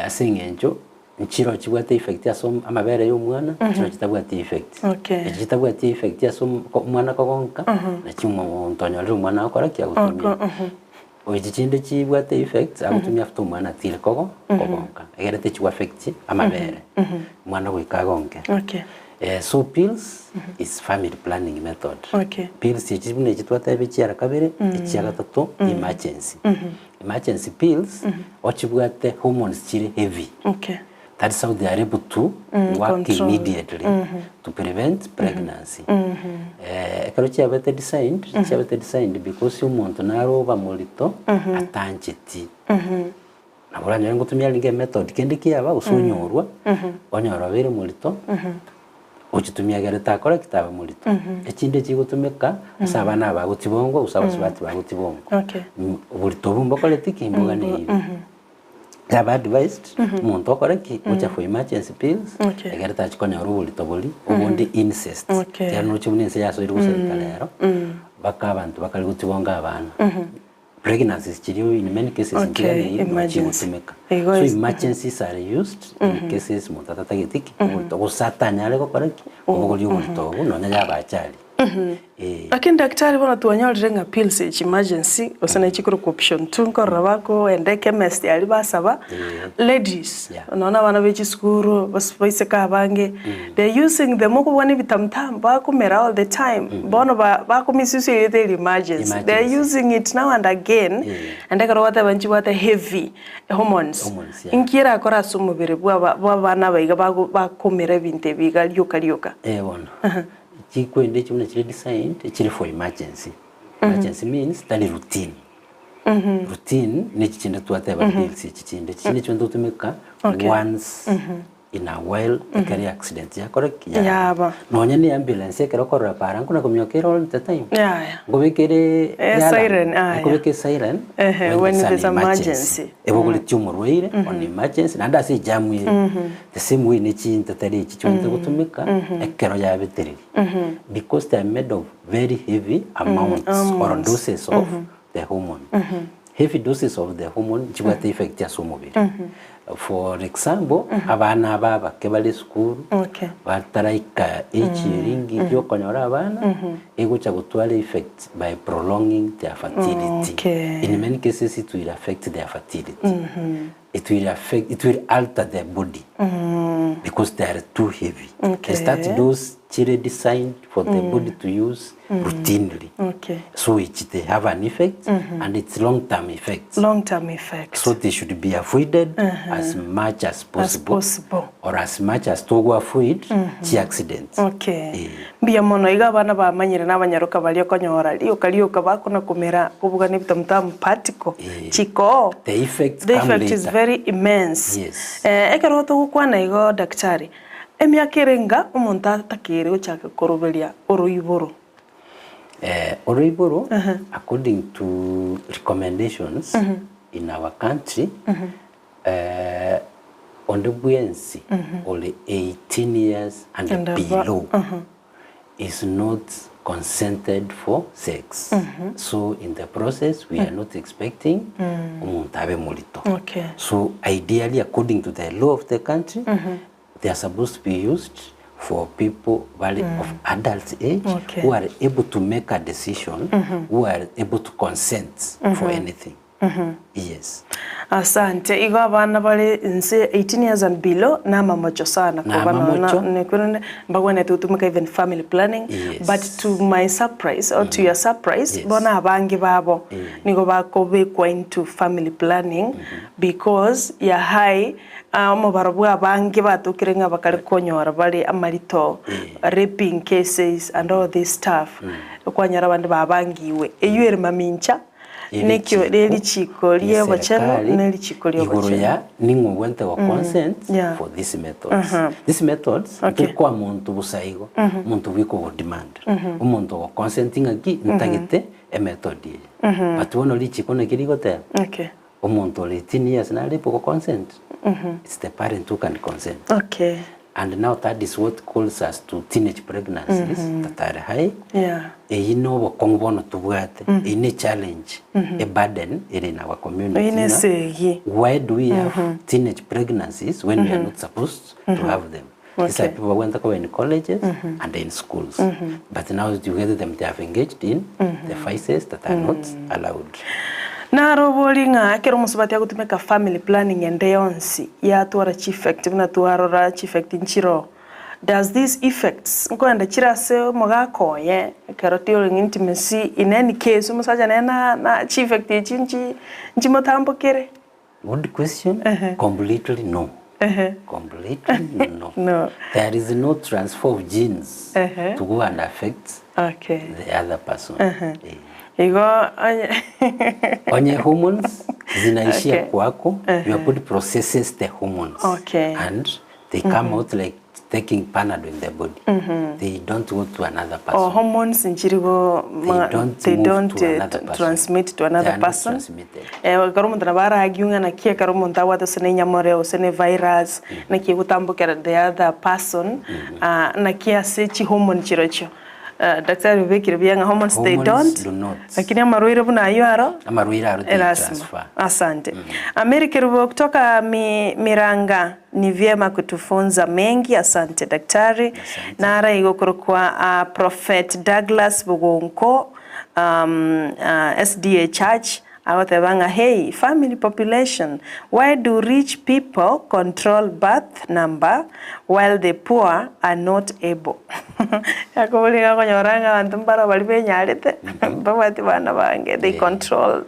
Ase eng'encho Nchiro chibwate effect ase amabere ya omwana, nchiro chitabwati effect. Okay. Echi chitabwati effect ase omwana kogonka, nachi omonto onyorire omwana agokora ki? Agotumia. Echi chinde chibwate effect, agotumia after omwana atire kogo kogonka. Egere techi affect amabere, omwana goika agonke. Okay. So pills is family planning method. Okay. Pills echi buna echi twatebia chiara kabere, echia gatato, emergency. Emergency pills ochibwate hormones chire heavy. Okay. That's how they are able to work control. immediately to prevent pregnancy. Eh, ekero chiabete designed, chiabete designed because omonto naroba morito atancheti. Nabo oranyore ngotumia arenge emethod kende kiaba gose onyorwa, onyora obeire morito, Ochitumia egere takora ki taba morito. Echinde chigotumeka ase abana aba bagotibongwa gose abasubati bagotibongwa. Okay. Oborito obwo mbokoreti ki mboganeiri. Yaba advised omonto okore ki gocha for emergency pills Okay. egere tachi konyora oborito boria obondi incest. Okay. Ekiagera noroche buna ense yasoire gosareka rero mpaka abanto bakare gotibonga abana. Pregnancies chiria in many cases Okay, nchiganeirie nabo emergency. chigotumeka. Igo So is- emergencies are used in cases omonto atatageti ki oborito gose atanyare gokora ki kobogoria oborito obwo nonya yaba achari. Eh. Lakini daktari bono twanyorire ng'a pills echi emergency gose naye chikorokwa option two nkorora bakoenda echemist aria basaba ladies Yeah. nonya na abana be chisukuru bas baiseke abange they are using them okobua na ebitamutamu bakomera all the time bono ba bakomisusa erieta eri emergency they are Emergency. using it now and again Yeah. naende ekero gwateba nchibwate heavy hormones Hormones, yeah. inki erakore ase omobere bwa aba bwa abana aba iga bago bakomera ebinto ebi iga rioka rioka. Eh bono, chikwende echi buna chire designed, chire for emergency. Emergency means tari routine. Routine ne echi chinde twateba pills echi chinde, echi chinde chibwenerete gotumeka Okay. once. in a while ekero accident yakora ki? Yaba. Nonya ne ambulance ekero okorora para nkona kominyoka ere all the time. Yaya. Nkobeka ere Eh, alarm, siren, aya. ekobeka esiren Ehe, when when it's an there's emergency. emergency. Ebogoretie omorwaire on emergency naende ase ejamu ere. The same way ne chintetera echi chigocha gotumeka ekero yabetereria. Because they are made of very heavy amounts or doses of the hormone. Heavy doses of the hormone nchibwate effect ase omobere. For example, abana aba abake bare esukuru, Okay. bataraika age eria engiya okonyora abana, egocha gotwara effect by prolonging their fertility. Okay. In many cases it will affect their fertility. It will affect, it will alter their body because they are too heavy. Okay. They start those chire designed for the body to use routinely. Okay. So which they have an effect and it's long term effects. Long term effect. So they should be avoided as much as As possible, possible. or as much as to avoid chi accidents. Okay. Eh. Mbuya mono iga abana bamanyire na abanyaroka baria okonyora rioka rioka bakona komera kobuga na ebitamutamu particle Eh. chikoo The effects the come effect is later. very immense. Yes. Eh, ekero togokwana igo daktari emiaka ere enga omonto atakere gochaka koroberia oroiboro. Eh, oroiboro according to recommendations in our country eh, onde bwensi ore 18 years and, And above, below is not consented for sex. So in the process we are not expecting omonto abe morito. Okay. So ideally according to the law of the country they are supposed to be used for people bari of adult age Okay. who are able to make a decision, who are able to consent for anything. Yes. Asante. Igo abana bare inse 18 years and below na amamocho sana Na koba nonya amamocho. nekorende mbagwenerete gotumeka even family planning Yes. but to my surprise or to your surprise Yes. bono abange babo nigo bakobekwa into family planning because ya high ah, omobaro bwa abange batokire ng'a bakare konyora bare amarito raping cases and all this stuff okwanyora abande babangiwe eywo ere mamincha Nekio nerichiko ri'obochenu, nerichiko Igoro ri'obochenu. ya ning'o ogwente go consent Yeah. for these methods. These methods Okay. ntiri koa monto bosa igo, omonto bweka ogo demand. Omonto ogo consent ng'aki ntagete emethod eye. But bono richiko naki rigoteba, Okay. omonto ore 18 years nare able go consent? It's the parent who can consent. Okay. And now that is what calls us to teenage pregnancies that are high. Yeah. Eyio na obokong'u bono tobwate, eyio ne challenge, a burden ere in our community Eyio ne ng'a esegi. why do we have teenage pregnancies when we are not supposed to have them? These are Okay. people bagwenta koba in colleges and in schools. But now you get them, they have engaged in the vices that are not allowed. Narobori ng'a ekero omosubati agotumeka family planning ende yonsi yatwara chieffect buna twarora chieffect nchiroo, does these effects nkoenda chire ase omogaka oye ekero during intimacy in any case omosacha nere na na chieffect echi nchi nchimotambokere? Good question, completely no. Completely no. No. There is no transfer of genes to go and affect Okay. the other person. Eh. Igo onye Onye hormones zinaishia Okay. kwako, your body processes the hormones. Okay. And they come out like taking panado in the body. They don't go to another person. Or hormones nchiri go They don't they move don't to eh, another person. transmit to They another are not person. transmitted. Eh, ekero omonto nabo aragiwe ng'a naki ekero omonto abwate ase ne enyamoreo gose ne virus, naki egotambokera the other person, ah, naki ase chihormone chirochio. Eh, daktari obekire buya ng'a hormones they Hormones don't, do not. lakini amarwaire buna aywo aro, Amarwaire aro they Erasima. transfer. Asante. Amiri Kerubo kutoka mi, Miranga ni vyema kutufunza mengi. Asante daktari. Nara igokorokwa uh, Prophet Douglas Bugonko um, uh, SDA Church agoteba ng'a hey family population why do rich people control birth number while the poor are not able Yakoboria iga okonyora ng'a abanto mbaro baria benyarete mbabwati bana bange they control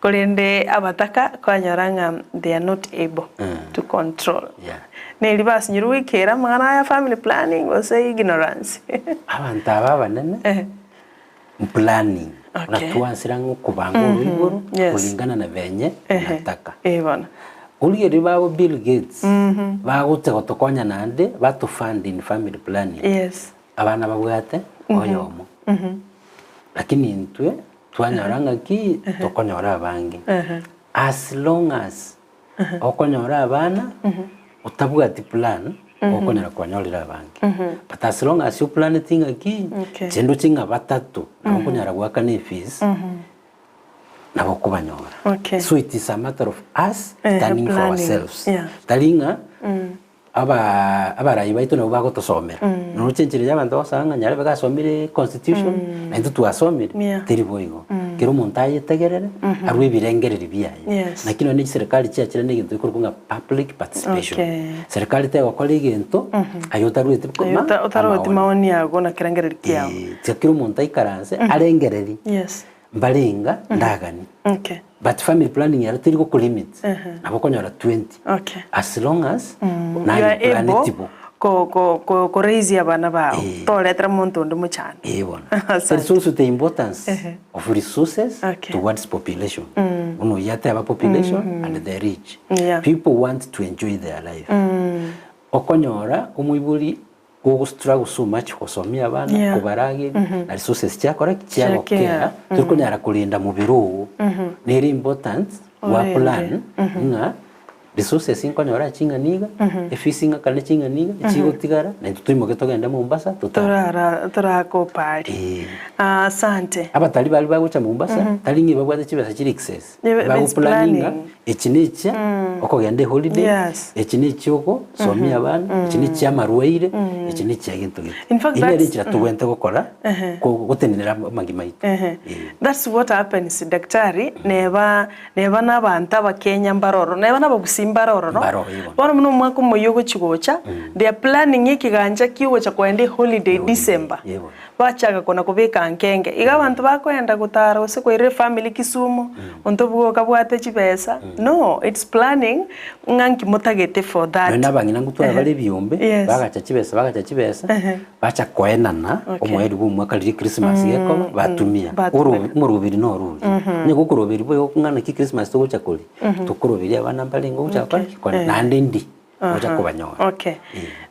korende abataka kwanyora ng'a they are not able to control Yeah. Neri basinyirwe goikera amang'ana aya family planning gose ignorance. Abanto aba abanene planning Okay. buna twansire ang'e okobanga oroiboro Yes. kulingana na venye Ehe. unataka. Eh bono. Origereria babo Bill Gates bagocha gotokonya naende bato fund in family planning. Yes. Abana babwate oyomo. Lakini intwe twanyora ng'aki tokonyora abange. As long as okonyora abana otabwati plan okonyora kwanyorire abange. But as long as oplaneti ng'aki Okay. inche ndoche ng'a batato nabo okonyara goakana efees nabo okobanyora. Okay. So it is a matter of us Eh, standing for planning. ourselves. Yeah. Tari ng'a aba abarai baito nabo bagotosomera. Noroche enchera ya abanto bagosanga ng'a nyarebe gasomire constitution na intwe twasomire, Yeah. teri boigo. Kera omonto ayetegerere, arwe ebirengereri biaye. Yes. Naki nonye chiserikali chiachire na egento gekorokwa ng'a public participation. Okay. Serikali tegokora egento aye otarueti Aye ma otarueti amaoni. maoni ago na kerengereri kiao. Eh, tiga kera omonto aikaranse arengereri Yes. mbarenga ndagani. Okay. But family planning ero teri gokolimit, nabo okonyora 20 Okay. as long as You are naye able planeti bo. ko ko ko koraise abana bao, Eh. toretera monto onde mochando. Eh bono. Asante. There is also the importance Ehe. of resources Okay. towards population. Buna oyio ateba population and the rich. Yeah. People want to enjoy their life. Okonyora omoibori Gogo struggle so much gosomia abana, Yeah. kobarageria, na resources chiakora ki? Chiakea. Chiagokea, tori konyara korenda mobere oo. Nere important gwa Orende. plan ng'a resources nkonyora ching'ana iga, efees ng'akane ching'ana iga, echigotigara, na intwe toimoke togende Mombasa totare. Torara torakopari. Eh. Asante. Abatari baria bagocha Mombasa, tari ng'a ebabwate chibesa chire excess. Yeah, Bago it's planning ng'a planning. echi nechia okogenda eholiday, Yes. echi nechia ogosomia abana, echi nechia amarwaire, echi nechia gento gete. In fact, Eyio nere that's- enchera tobwenerete gokora ko- gotenenera amagima aito. Ehe. Eh. That's what happens daktari, neba neba na abanto abakenya mbare ororo, neba na abagusii mbare ororo, Mbare ororo, igo. bono buna omwaka omoyia ogochi gocha, they are planning ekigancha kia ogocha kogenda eholiday December. Yebo. Bachaka kona kobeka nkenge. Iga abanto bakoenda gotara gose koira efamily Kisumu, monto obwo okabwate chibesa, no, it's planning ng'a nki motagete for that. Nonya na abang'ina ngotwara bare ebiombe, Yes. bagacha chibesa bagacha chibesa, bacha koenana Okay. omoerio bwa omwaka riria Christmas gekoba, batumia. batumia. Oro omoroberi noro oria. Onye gokoroberi boigo ng'a naki Christmas togocha koria, tokoroberia abana mbarenge ogocha gokora ki? Koria. Naende ndi. gocha kobanyora. Okay.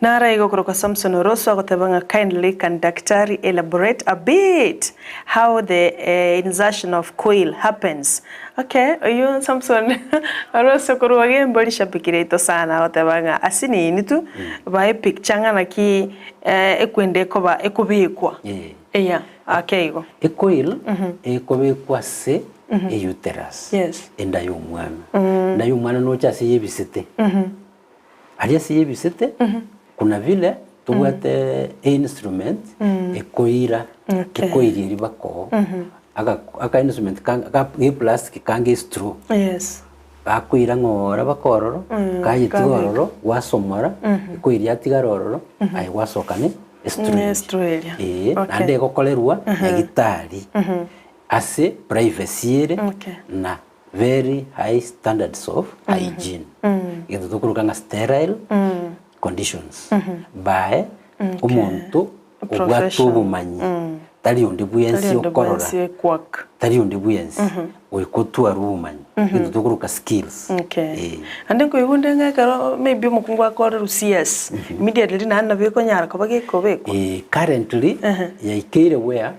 Naro igo okorokwa Samson Oroso agoteba ng'a kindly can daktari elaborate a bit how the insertion of coil happens. Okay, oyio Samson Oroso korwa Gembo rishabiki riaito sana agoteba ng'a asinini tu bae picture ng'a naki ekwende ekoba ekobekwa. Eh. Eya, ake igo. Ecoil ekobekwa ase euterus, Yes. enda ya omwana. Enda ya omwana noche ase yebisete. Aria ase yebisete, kuna vile tobwate einstrument ekoira Okay. ekoiria eria bakoo aka aka instrument ka ka geplastic kange estraw. Yes. Bakoira ng'ora baka ororo, kayetiga kabeka. ororo, gwasomora, ekoiria yatigara ororo, aye gwasoka ne estraw Ne eria. estraw eria. Eeh, Okay. naende egokorerwa nyagitari ase privacy ere Okay. na very high standards of hygiene. Egento tokoroka ng'a sterile conditions by omonto obwate Professional. obomanyi tari onde bwensi Tari onde okorora bwensi ekwak. tari onde bwensi goika otware obomanyi egento tokoroka skills Okay. Eh. Naende nkoigwa onde ng'a ekero maybe omokungu akorerwe CS, immediately naende nabo ekonyara koba gekobekwa. Eh, currently yaikeire where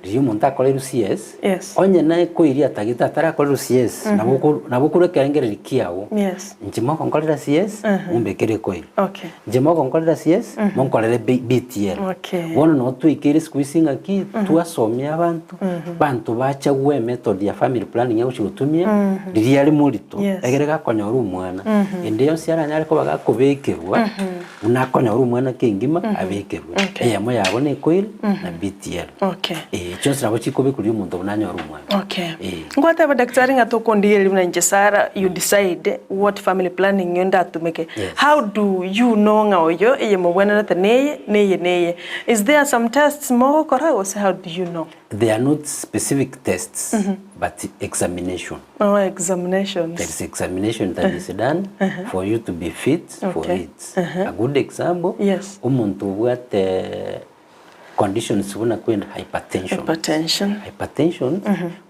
riria omonto akorerwe CS Yes. onye naye koiria atagete atarakorerwa CS nabo oko nabo okorwa ekerengereri kiago Yes. inche mogonkorera CS mombekere ekoiri Okay. inche mogonkorera CS monkorere B BTL Okay. bono nabo twaikeire siku hizi ng'aki twasomia abanto banto bachagua emethod ya family planning egochi gotumia riria are morito Yes. egere gakonyora omwana ende yonsi aranyare koba gakobekerwa Buna akonyora omwana kengima abekerwe. Eyemo yabo ne coil na BTL. Okay. Eh, chionsi nabo chikobekwa riria omonto buna anyore omwana. Okay. Eh. Ngwateba daktari ng'a tokondigereria buna inche Sarah you decide what family planning eyo ndatumeke. Yes. How do you know ng'a oyo eye mobwenerete neye neye neye. Is there some tests mogokora gose how do you know? They are not specific tests but examination. Oh, examinations. There is examination that is done for you to be fit for Okay. it. A good example, Yes. omonto obwate conditions buna kwenda hypertension. Hypertension. Hypertension,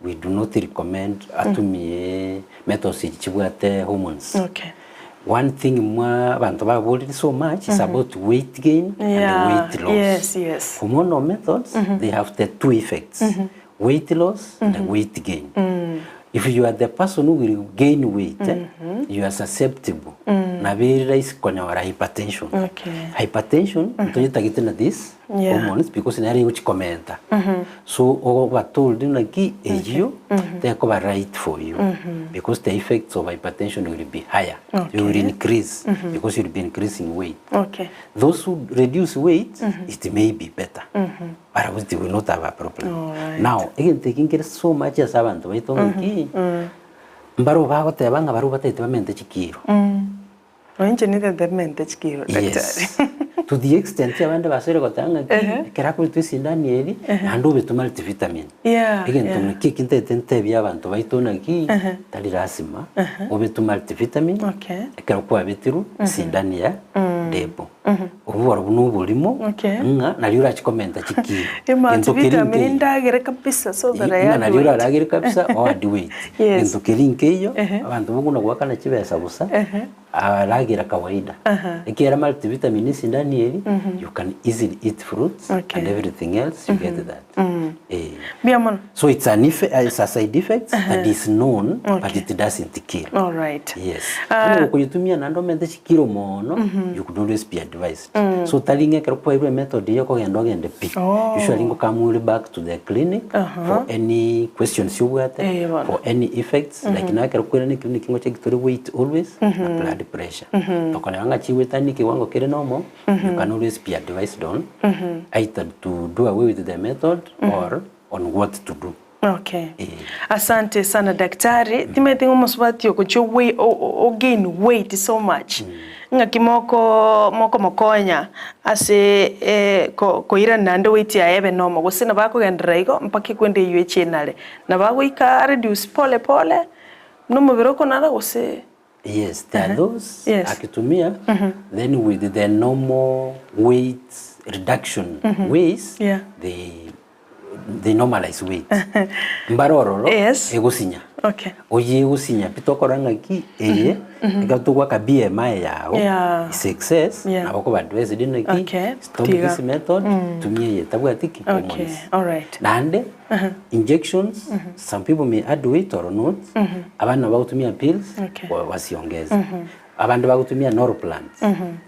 we do not recommend atumie methods echi chibwate hormones. Okay. One thing mwa abanto baborire so much is about weight gain and Yeah, weight loss. yes, yes. Hormonal methods, they have the two effects, weight loss and weight gain. If you are the person who will gain weight, eh, you are susceptible nabo ere rahisi konyora hypertension. Okay. Hypertension, ntoyetagete na this Yeah. hormones because nere egochikomenta. So ogoba told naki eyio tekoba right for you because the effects of hypertension will be higher. You will increase because you will be increasing weight. Okay. Those who reduce weight, it may be better. But it will not have a problem. Alright. Now, egento eke nkere so much ase abanto baito ng'aki, mbaro bagoteba ng'a barabwo batagete bamente chikiro. Nonya inche nintete mente chikiro daktari. Yes. To the extent abande basoire goteba ng'a ki, ekero akoretwa esindani eri, naende obetwe multivitamin. Yeah, Egento yeah. naki eki ntaete ntebie abanto baito naki, tari lasima obetwe multivitamin, Okay. ekero kwabetirwe esindani ya depo. Obwo barobwo na oborimo, Okay. ng'a nario orache komenta chikiro. Gento keri Multivitamin nkeiyo. ndagere kabisa so that I Ng'a add nario weight. oraragere kabisa o add weight. Yes. Gento keri nkeiyo, abanto bokona goakana chibesa bosa, aragera kawaida. Ekiagera multivitamin esindani eri, you can easily eat fruits Okay. and everything else, you get that. Eh. Mbuya mono. So it's an effect, it's a side effect that is known, but it doesn't kill. All right. Yes. Onye gokoyetumia naende omente chikiro mono, you could always be advised. So tari ng'a ekero kwairwe emethod eye okogenda ogende pi. Oh. Usually ngokamure back to the clinic for any questions obwate, Eh, bono. for any effects, like naye ekero kwairana eclinic ngocheki tore weight always, na blood pressure. Tokonyora ng'a chigwetania ekewango kere normal, you can always be advised on either to do away with the method or on what to do. Okay. Eh. Asante sana daktari. Timanyete ng'a omosubati ogochia owe- o- o- o gain weight so much ng'aki moko mokomokonya ase eh, ko- koirana naende weight yaye ebe normal gose nabo akogenderera igo mpaka ekwende eywo eche enare. Nabo agoika areduce pole pole buna omobere okonara gose. Yes, there are those Yes. akitumia then with the normal weight reduction ways Yeah. they they normalize weight mbare ororo Yes. egosinya Okay. oye egosinya pi tokora ng'aki eye ekero togwaka BMI yago Yeah. is excess Yeah. nabo okoba advised naki Okay. stop Tiga. this method tumia eye etabwati ki Okay. hormones All right. naende injections some people may add weight or not abana bagotumia pills Okay. wa- wasiongeze abande bagotumia norplants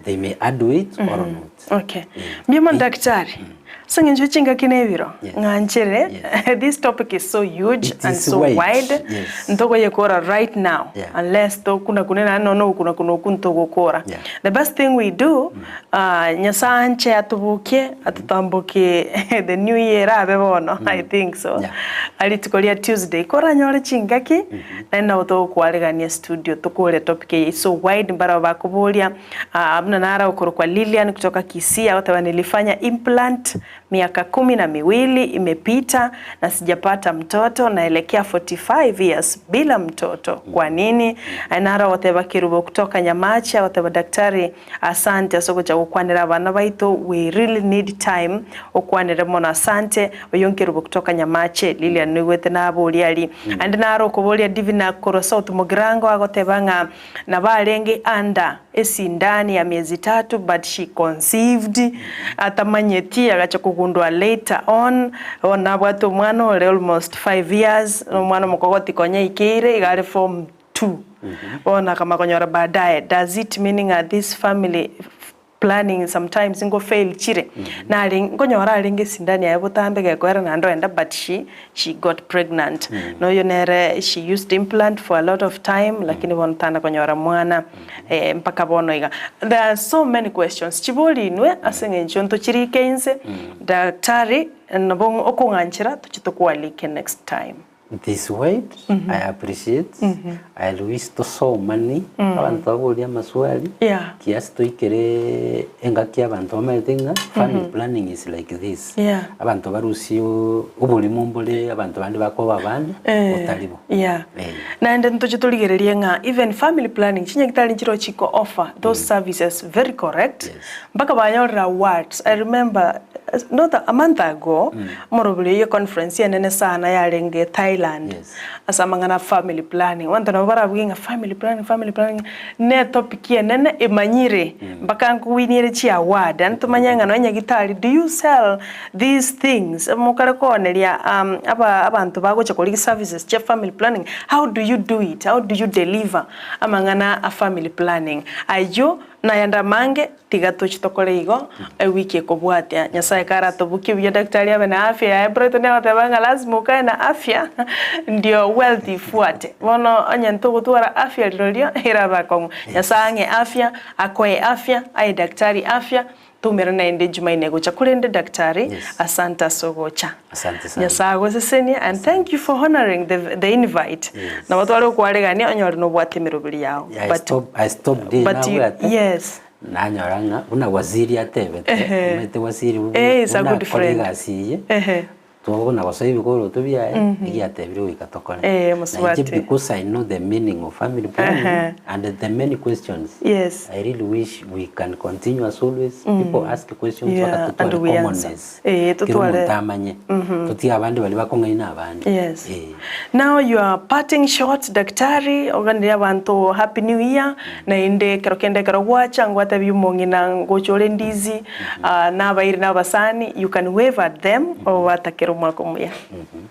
they may add weight or not Okay. Mbuya mono daktari. Ase eng'encho chingaki na ebiro Yes. ng'anchere Yes. this topic is so huge It and is so wide. wide Yes. ntogoyekora right now Yeah. unless tokuna kune naende nonya ogokuna kuna okwo ntogokora. Yeah. The best thing we do uh, Nyasaye anche atobokie atotambokie the new year erabe bono I think so Yeah. rituko ria Tuesday koranyore chingaki naende nabo togokwarigania studio tokore topic eye is so wide mbarabwo bakoboria ah, buna naro okorokwa Lilian kutoka Kisii agoteba nilifanya implant miaka kumi na miwili imepita na sijapata mtoto naelekea 45 years bila mtoto kwa nini? Naro agoteba Kerubo kutoka Nyamache agoteba daktari asante ase ogocha gokwanera abana baito we really need time okwanere mono asante oyo nkerubo kutoka Nyamache Lilian noigwete naboria aria Naende naro okoboria Divina korwa South Mugirango agoteba ng'a nabo arenge under esindani ya miezi tatu but she conceived atamanyeti agacha kogundua later on bono nabwate omwana ore almost 5 years na omwana omokogoti konya aikeire iga are form 2 bono akamanya konyora baadaye does it mean ng'a this family planning sometimes ngo fail chire nare nkonyora arenge esindani yaye botambe gekoera naende oenda but she she got pregnant noyo nere she used implant for a lot of time lakini bono tana konyora mwana eh, mpaka bono iga there are so many questions chibori inwe ase eng'encho ntochirike inse daktari nabo okong'anchera toche tokoalike next time. This word I appreciate I wish tosomani abanto baborie amaswali Yeah. kiasi toikere engaki abanto bamaete ng'a family planning is like this Yeah. abanto barusie oborimo mbore abanto bande bakoba abande botari bo Yeah. Eh. Naende ntoche torigererie ng'a even family planning chinyagitari nchiro chiko offer those services very correct Yes. mpaka banyorire awards I remember. not a month ago, omoroberi oyio econference enene sana yarenge Thailand, Yes. ase amang'ana a family planning. Abanto nabo barabugie ng'a family planning, family planning, ne etopic enene emanyire mpaka nkowiniere chiaward, yaani tomanye ng'a nonye nyagitari do you sell these things, mokare kooneria aba abanto bagocha korigia services chia family planning, how do you do it, how do you deliver amang'ana a family planning? Ayio nayande amange tiga toche tokore igo ewiki ekobwatia. Nyasaye karatobokie buya daktari abe na afya yaye Brighton agoteba ng'a lazima okae na afya ndio wealth ifuate. Bono onye ntogotwara afya rirorio erabe akong'u. Nyasaye ang'e afya, akoe afya, aye daktari afya, Toumera naende Jumaine egocha korende Daktari Yes. asante ase ogocha. Asante sana. Nyasae agosesenie and thank you for honoring the, the invite. Yes. Nabo tware gokwaregania onyore nobwate emeroberi yao. I But, stop, I stopped there but you, nabwate yes. nanyora ng'a buna waziri atebete Ehe. omanyete waziri Eh, is a buna good akora friend. egasi eye Ehe. Twabuna gosoa ebikoroto biaye, egiatebire goika tokore. Eh, Na mosubati. inche because I know the meaning of family planning Ehe. and the many questions, Yes. I really wish we can continue as always. People ask questions Yeah, mpaka and totware we answer. commonness. Eh, Kera totware- omonto amanye. Totige abande baria bakong'aina abande. Yes. Eh. Now your parting shot daktari, oganerie abanto happy new year, naende ekero kende ekero gwacha ngwatebie omong'ina ngocha ore ndizi, na abairi na abasani, you can wave at them obatakere omwaka omuya.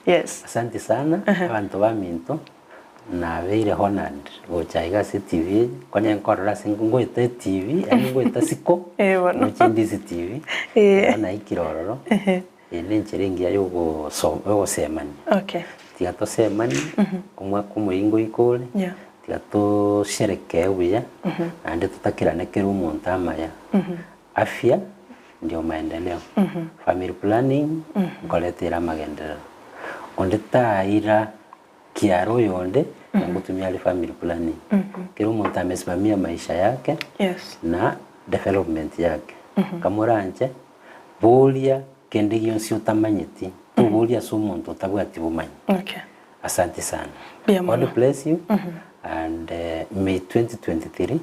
Yes. Asante sana abanto baminto, nabeire honoured gocha iga ase etv eye, konya nkorora ase ngoeta etv yaani ngoeta siko, Eh, bono. ngocha Ndizi TV, Eh. igo naikire ororo, eye ne enchera engiya yogoso yogosemania. Okay. Tiga tosemanie, omwaka omoyia ngoika ore, Yeah. tiga tosherekee buya, naende totakerane kera omonto amaya. Afya ndio maendeleo, family planning nkoreta ere amagenderero. Onde taira kiaro oyonde na ngotumia are family planning. Kera omonto amesimamia maisha yake Yes. na development yake. Kamoranche boria kende gionsi otamanyeti, toboria ase omonto otabwati bomanyi. Okay. Asante sana. Mbuya mono. God bless you and may 2023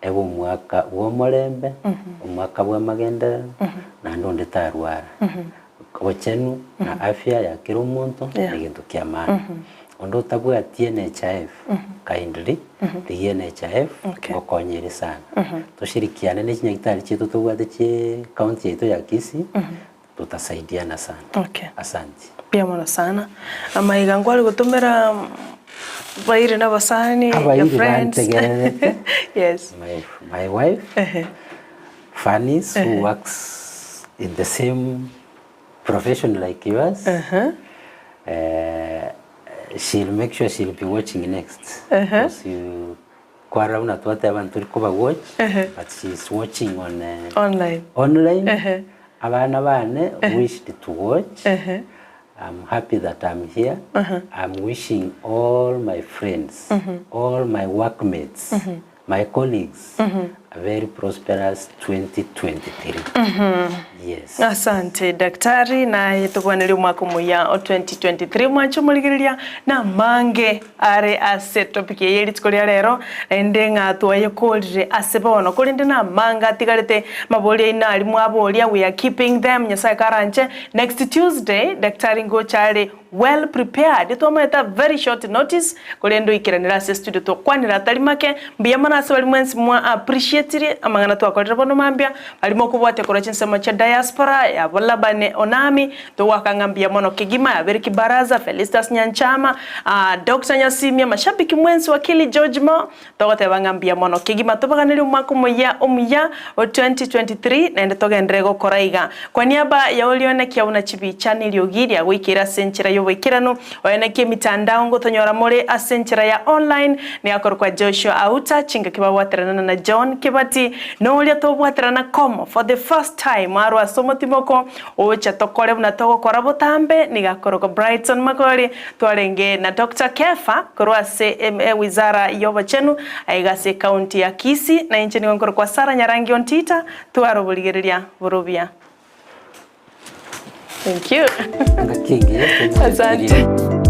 ebe omwaka bw'omorembe, omwaka bw'amagenderero, naende onde tarwara. Obochenu na afya ya kera omonto Yeah. negento kia maana. Onde otabwati NHIF, kindly rigia NHIF Okay. ngokonye ere sana. Toshirikiane ne chinyagitari chiaito tobwate chie county yaito ya Kisii, tutasaidiana sana. Okay. Asanti. Mbuya mono sana. Amaiga nkware gotomera baire na abasani, your Abairi friends. bantegererete. Yes. My, my wife, Ehe. Fanis, who works in the same profession like yours, Uh-huh. she'll make sure she'll be watching next. Uh-huh. Because you kwarora buna twateba ntori koba watch, Uh-huh. but she's watching on Online. online. Uh-huh. Abana bane wished to watch. Uh-huh. I'm happy that I'm here. I'm wishing all my friends, all my workmates, my colleagues a very prosperous 2023. Yes. Asante daktari naye tokwanere omwaka omuya o 2023 mwanche omorigereria namange are ase topic eye rituko ria rero naende ng'a twayekorire ase bono korende namange atigarete maboria aino aria mwaboria we are keeping them Nyasaye karanche next Tuesday daktari ngocha are well prepared twamaete a very short notice korende oikeranera ase estudio tokwanera atari make mbuya mono ase baria mwensi mwa appreciatire amang'ana twakorire bono mambia baria mokobwatia korwa chinsemo chia diaspora yabo Labane Onami togoaka ng'a mbuya mono kegima yabere Kibaraza Felistus Nyanchama ah Doctor Nyasimia mashabiki mwensi wakili George Mo togoteba ng'a mbuya mono kegima tobaganerie omwaka omoyia omuya o 2023 naende togenderere gokora iga. Kwa niaba ya oria onekia buna chibicha na eriogi ria goikera ase enchera y'oboikeranu, oenekia emitandao ngotonyora more ase enchera ya online, nigo akorokwa Joshua Auta, chingaki babwaterana na John Kibati, na oria tobwaterana komo for the first time arwe ase omotimoko ocha tokore buna togokora botambe, nigo akorokwa Brighton Makori, twarenge na Doctor Kefa korwa ase ewizara y'obochenu aiga ase ecounty ya Kisii, na inche nigo nkorokwa Sarah Nyarangi Ontita, Twara oborigereria borobia. Thank you. Ngaki engiya Asante.